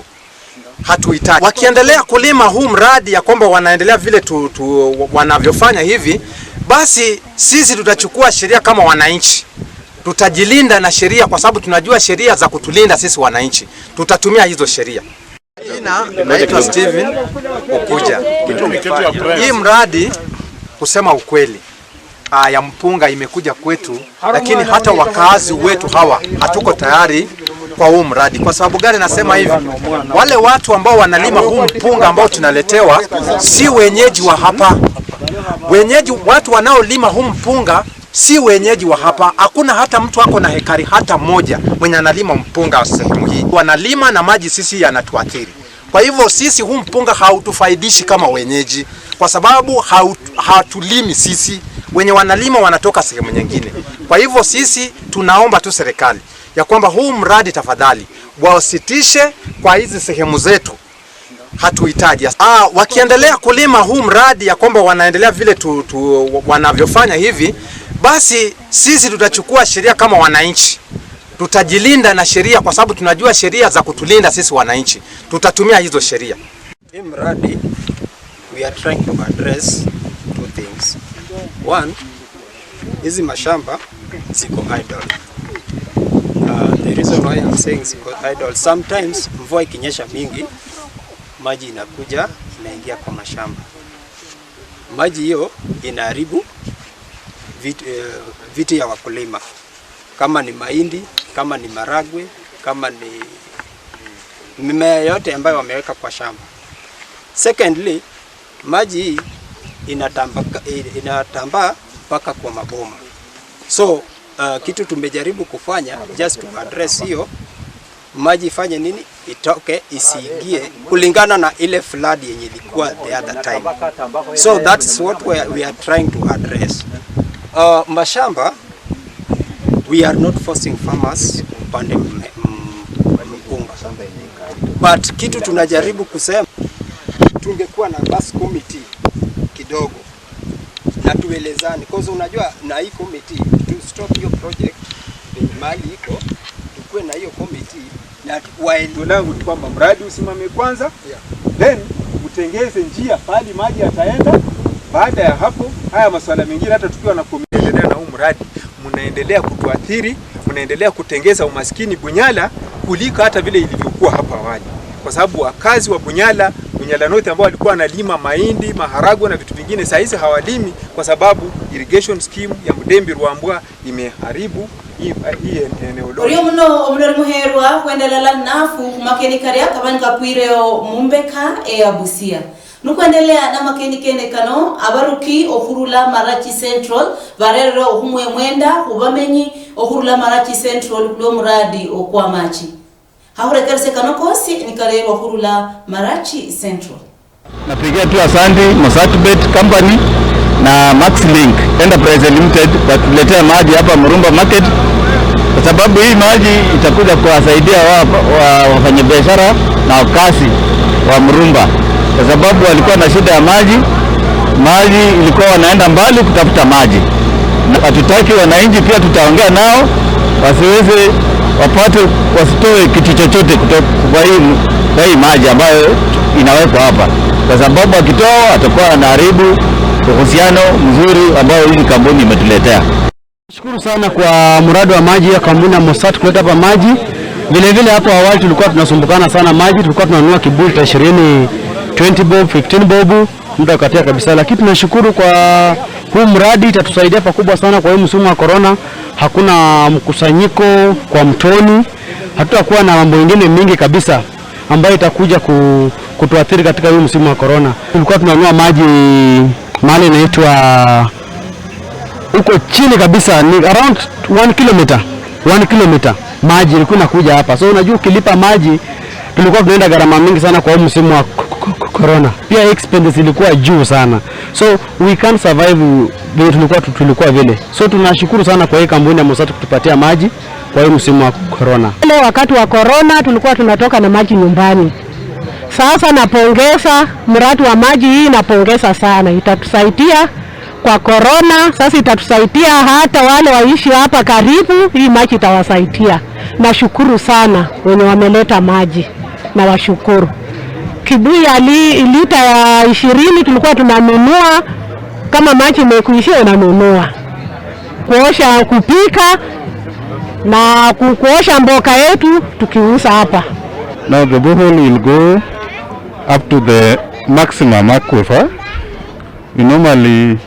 hatuhitaji. Wakiendelea kulima huu mradi ya kwamba wanaendelea vile wanavyofanya hivi, basi sisi tutachukua sheria kama wananchi. Tutajilinda na sheria kwa sababu tunajua sheria za kutulinda sisi wananchi. Tutatumia hizo sheria. Jina naitwa Steven Okuja. Hii mradi, kusema ukweli, ya mpunga imekuja kwetu, lakini hata wakazi wetu hawa hatuko tayari kwa huu mradi. Kwa sababu gani nasema hivi? Wale watu ambao wanalima huu mpunga ambao tunaletewa si wenyeji wa hapa. Wenyeji, watu wanaolima huu mpunga si wenyeji wa hapa. Hakuna hata mtu ako na hekari hata moja mwenye analima mpunga sehemu hii. Wanalima na maji sisi yanatuathiri. Kwa hivyo sisi huu mpunga hautufaidishi kama wenyeji, kwa sababu hatulimi sisi. Wenye wanalima wanatoka sehemu nyingine. Kwa hivyo sisi tunaomba tu serikali ya kwamba huu mradi tafadhali wasitishe kwa hizi sehemu zetu, hatuhitaji. Wakiendelea kulima huu mradi ya kwamba wanaendelea vile wanavyofanya hivi, basi sisi tutachukua sheria kama wananchi. Tutajilinda na sheria kwa sababu tunajua sheria za kutulinda sisi wananchi. Tutatumia hizo sheria. Hii mradi, we are trying to address two things. One, hizi mashamba ziko idle. The reason why I'm saying ziko idle, sometimes mvua ikinyesha mingi, maji inakuja inaingia kwa mashamba. Maji hiyo inaharibu vitu ya wakulima, kama ni mahindi, kama ni maragwe, kama ni mimea yote ambayo wameweka kwa shamba. Secondly, maji hii inatambaa mpaka kwa maboma. So kitu tumejaribu kufanya just to address hiyo maji ifanye nini, itoke isiingie kulingana na ile flood yenye ilikuwa the other time. So that's what we are trying to address. Mashamba, we are not forcing farmers kupande mpunga, but kitu tunajaribu kusema, tungekuwa na bus committee kidogo na tuelezane, cause unajua na hii committee to stop hiyo project penye mali iko, tukuwe na hiyo committee na langu ni kwamba mradi usimame kwanza, then utengeze njia pali maji yataenda. Baada ya hapo, haya masuala mengine hata tukiwa na kuendelea na huu mradi, mnaendelea kutuathiri, mnaendelea kutengeza umaskini Bunyala kuliko hata vile ilivyokuwa hapa awali, kwa sababu wakazi wa Bunyala, Bunyala North ambao walikuwa wanalima mahindi, maharagwe na vitu vingine, saa hizi hawalimi kwa sababu irrigation scheme ya Mudembi Rwambwa imeharibu hii eneo lote. Orio muno omulori muherwa kwendelela nafu khumakeni karia kabani kakwireo mumbeka eya Busia. Nukuendelea na makeni kene kano abaruki okhurula Marachi Central barerere okhumwe mwenda khubamenyi okhurula Marachi Central kulo muradi okwamachi. Hahurekerese kano kosi nikarerwa okhurula Marachi Central. Napigia tu asante Mosatbet Company na Maxlink Enterprise Limited kwa kutuletea maji hapa Murumba Market, kwa sababu hii maji itakuja kuwasaidia wafanyabiashara na wakazi wa Murumba, kwa sababu walikuwa na shida ya maji. Maji ilikuwa wanaenda mbali kutafuta maji. Na hatutaki wananchi, pia tutaongea nao wasiweze wapate, wasitoe kitu chochote kutoka kwa hii maji ambayo inawekwa hapa, kwa sababu akitoa atakuwa anaharibu uhusiano mzuri ambao hii kampuni imetuletea. Shukuru sana kwa mradi wa maji ya kampuni ya Mosat kuleta hapa maji. Vile vile hapo awali tulikuwa tunasumbukana sana maji, tulikuwa tunanunua kibuyu cha 20, 20 bob, 15 bob, mtu akatia kabisa. Lakini tunashukuru kwa huu mradi, itatusaidia pakubwa sana kwa huu msimu wa corona. Hakuna mkusanyiko kwa mtoni, hatutakuwa na mambo mengine mingi kabisa ambayo itakuja kutuathiri katika huu msimu wa corona. Tulikuwa tunanunua maji mahali inaitwa huko chini kabisa, ni around 1 kilometer, 1 kilometer maji ilikuwa inakuja hapa. So unajua ukilipa maji tulikuwa tunaenda gharama mingi sana kwa huu msimu wa corona. Pia expenses ilikuwa juu sana. So we can't survive vile tulikuwa vile. So tunashukuru sana kwa hii kampuni ya Mosat kutupatia maji kwa hii msimu wa corona. Ile wakati wa corona tulikuwa tunatoka na maji nyumbani. Sasa napongeza mradi wa maji hii, napongeza sana, itatusaidia kwa corona. Sasa itatusaidia hata wale waishi hapa karibu, hii maji itawasaidia. Nashukuru sana wenye wameleta maji, na washukuru. Kibuyu ya lita ya 20 tulikuwa tunanunua, kama maji imekuishia unanunua. Kuosha, kupika na kuosha mboka yetu tukiuza hapa. Now the borehole will go up to the maximum aquifer. We normally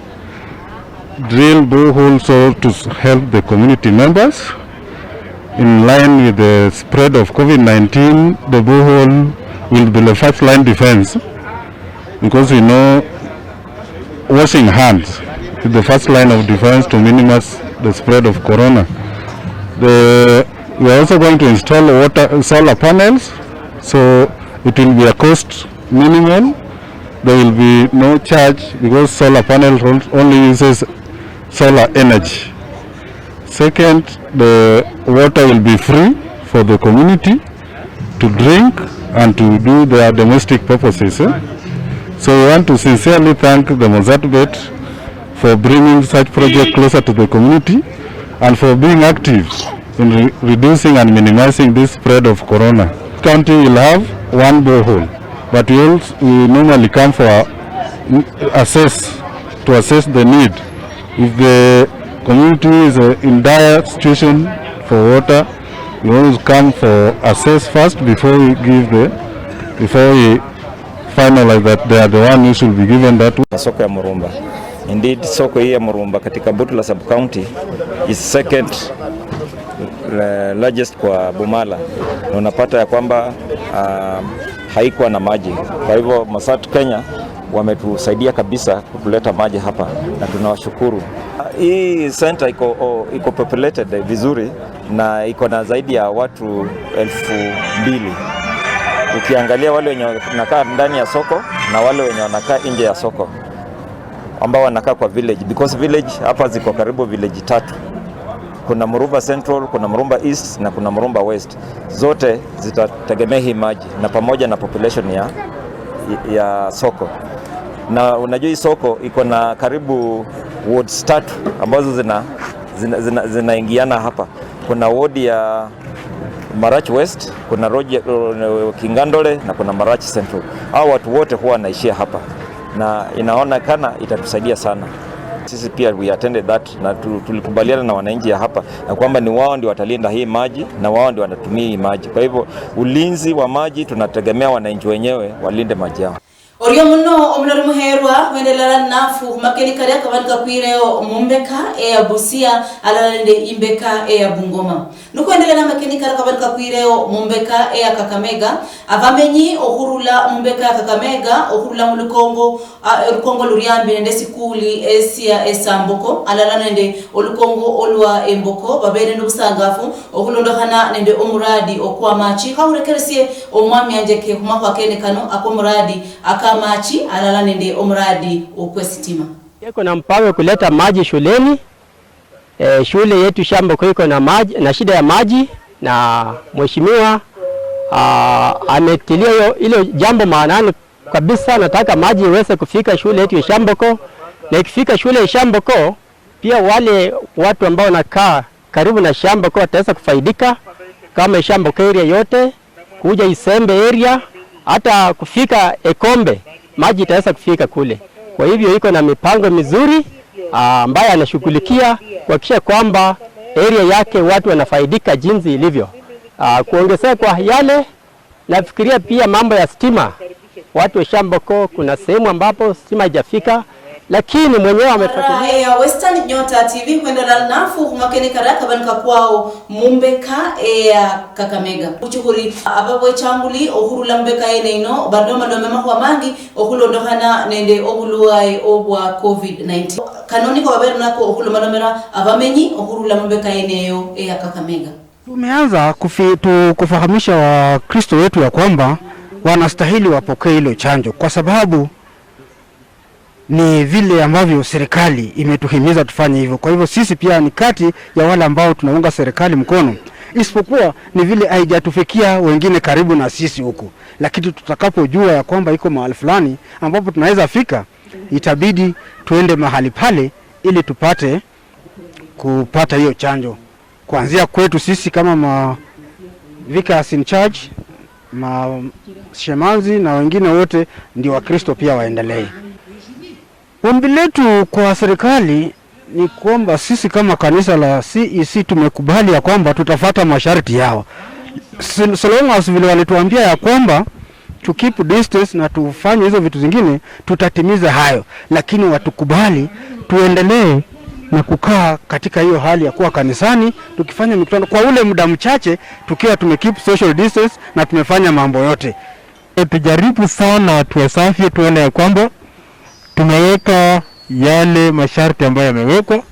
drill boreholes so to help the community members. In line with the spread of COVID-19, the borehole will be the first line defense, because we know washing hands is the first line of defense to minimize the spread of corona. We are also going to install water solar panels, so it will be a cost minimal. There will be no charge because solar panel only uses solar energy. Second, the water will be free for the community to drink and to do their domestic purposes. So we want to sincerely thank the Mozzart Bet for bringing such project closer to the community and for being active in reducing and minimizing this spread of corona. County will have one borehole, but we normally come for to assess the need. If the community is in dire situation for water, we always come for assess first before we give the, before we finalize that they are the one who should be given that. Soko ya Murumba. Indeed, soko hii ya Murumba katika Butula sub county is second largest kwa Bumala, na unapata ya kwamba haikuwa na maji. Kwa hivyo Mozzart Kenya wametusaidia kabisa kutuleta maji hapa na tunawashukuru. Hii center iko populated vizuri na iko na zaidi ya watu 2000. Ukiangalia wale wenye wanakaa ndani ya soko na wale wenye wanakaa nje ya soko ambao wanakaa kwa village, because village hapa ziko karibu village tatu. Kuna Murumba Central, kuna Murumba East na kuna Murumba West. Zote zitategemea hii maji na pamoja na population ya soko. Na unajua hii soko iko na karibu wards tatu ambazo zinaingiana hapa. Kuna ward ya Marach West, kuna Kingandole na kuna Marach Central. Hao watu wote huwa wanaishia hapa na inaonekana itatusaidia sana. Sisi pia we attended that na tulikubaliana na wananchi ya hapa na kwamba ni wao ndio watalinda hii maji na wao ndio wanatumia hii maji. Kwa hivyo ulinzi wa maji tunategemea wananchi wenyewe walinde maji yao. Orio muno omulori muherwa wendelala nafu humakeni karia kabanika kwireo mumbeka eya Busia alala nende imbeka eya Bungoma. Nukuendelea na makeni karia kabanika kwireo mumbeka eya Kakamega avamenyi okhurula mumbeka ya Kakamega okhurula mulukongo olukongo luriambi nende sikuli esia esamboko alala nende olukongo olwa emboko babere n'obusangafu okhulondokhana nende omuradi okwa machi khaurekeresie omwami anjeke khumakhwa kene kano akomuradi akamachi alala nende omuradi okwesitima. Iko na mpango kuleta maji shuleni. Shule yetu Shamboko iko na maji na shida ya maji, na mheshimiwa ametilia hilo jambo maanani kabisa. Nataka maji iweze kufika shule yetu ya Shamboko, na ikifika shule ya Shamboko pia wale watu ambao wanakaa karibu na Shamboko wataweza kufaidika, kama Shamboko area yote kuja Isembe area hata kufika Ekombe maji itaweza kufika kule. Kwa hivyo iko na mipango mizuri ambayo anashughulikia kuhakikisha kwamba area yake watu wanafaidika jinsi ilivyo. Kuongezea kwa yale, nafikiria pia mambo ya stima. Watu wa Shamboko kuna sehemu ambapo stima haijafika, lakini mwenyewe amefuatilia. Ya Western Nyota TV kwenda nafu humakeni karaka banika kwao mumbeka ya Kakamega. Uchuhuri ababwe changuli ohurula mbeka ene ino bandoma lomema kwa mangi okhulondokhana nende obulwaye obwa COVID-19. Kanoni kwa babere nako okhulomalomera abamenyi ohurula mbeka eneyo ya Kakamega. Tumeanza kufahamisha Wakristo wetu ya kwamba wanastahili wapokee hilo chanjo, kwa sababu ni vile ambavyo serikali imetuhimiza tufanye hivyo. Kwa hivyo sisi pia ni kati ya wale ambao tunaunga serikali mkono, isipokuwa ni vile haijatufikia wengine karibu na sisi huku. Lakini tutakapojua ya kwamba iko mahali fulani ambapo tunaweza fika, itabidi tuende mahali pale ili tupate kupata hiyo chanjo. Kuanzia kwetu sisi kama ma vicars in charge, ma shemanzi na wengine wote ndio Wakristo pia waendelee. Ombi letu kwa serikali ni kwamba sisi kama kanisa la CEC tumekubali ya kwamba tutafata masharti yao. So long as vile walituambia ya kwamba To keep distance na tufanye hizo vitu zingine, tutatimiza hayo, lakini watukubali tuendelee na kukaa katika hiyo hali ya kuwa kanisani tukifanya mikutano kwa ule muda mchache, tukiwa tumekeep social distance na tumefanya mambo yote. Tujaribu sana tuwesavyo, tuone ya kwamba tumeweka yale masharti ambayo yamewekwa,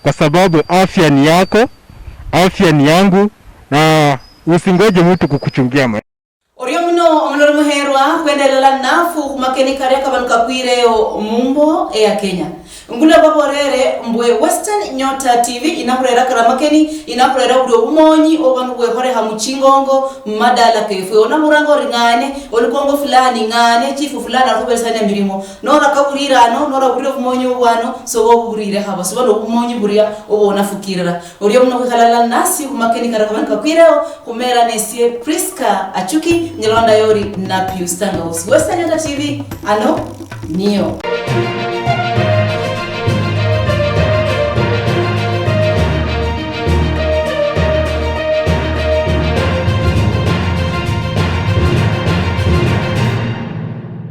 kwa sababu afya ni yako, afya ni yangu, na usingoje mtu kukuchungia maisha. Orio muno omulori muherwa khwendelela nafu khumakeni karia kabanu kakwireyo mumbo eya Kenya. Ngula baborere mbwe Western Nyota TV inakhurera karamakeni, inakhurera buli obumonyi obanu bwekhorekha muchingongo mumadala kefwe. Onakhuranga ori ng'ane olukongo fulani, ng'ane chifu fulani alikhuberesania milimo, norakabulire ano norabulire obumonyi obwano soba obuburire khaba soba nobumonyi buria obonafukirira. Orio muno khwikhalala nasi khumakeni karia kabanu kakwireyo khumera nesie Priska Achuki nyalonda yori na Pius Tangausi. Western Nyota TV ano niyo.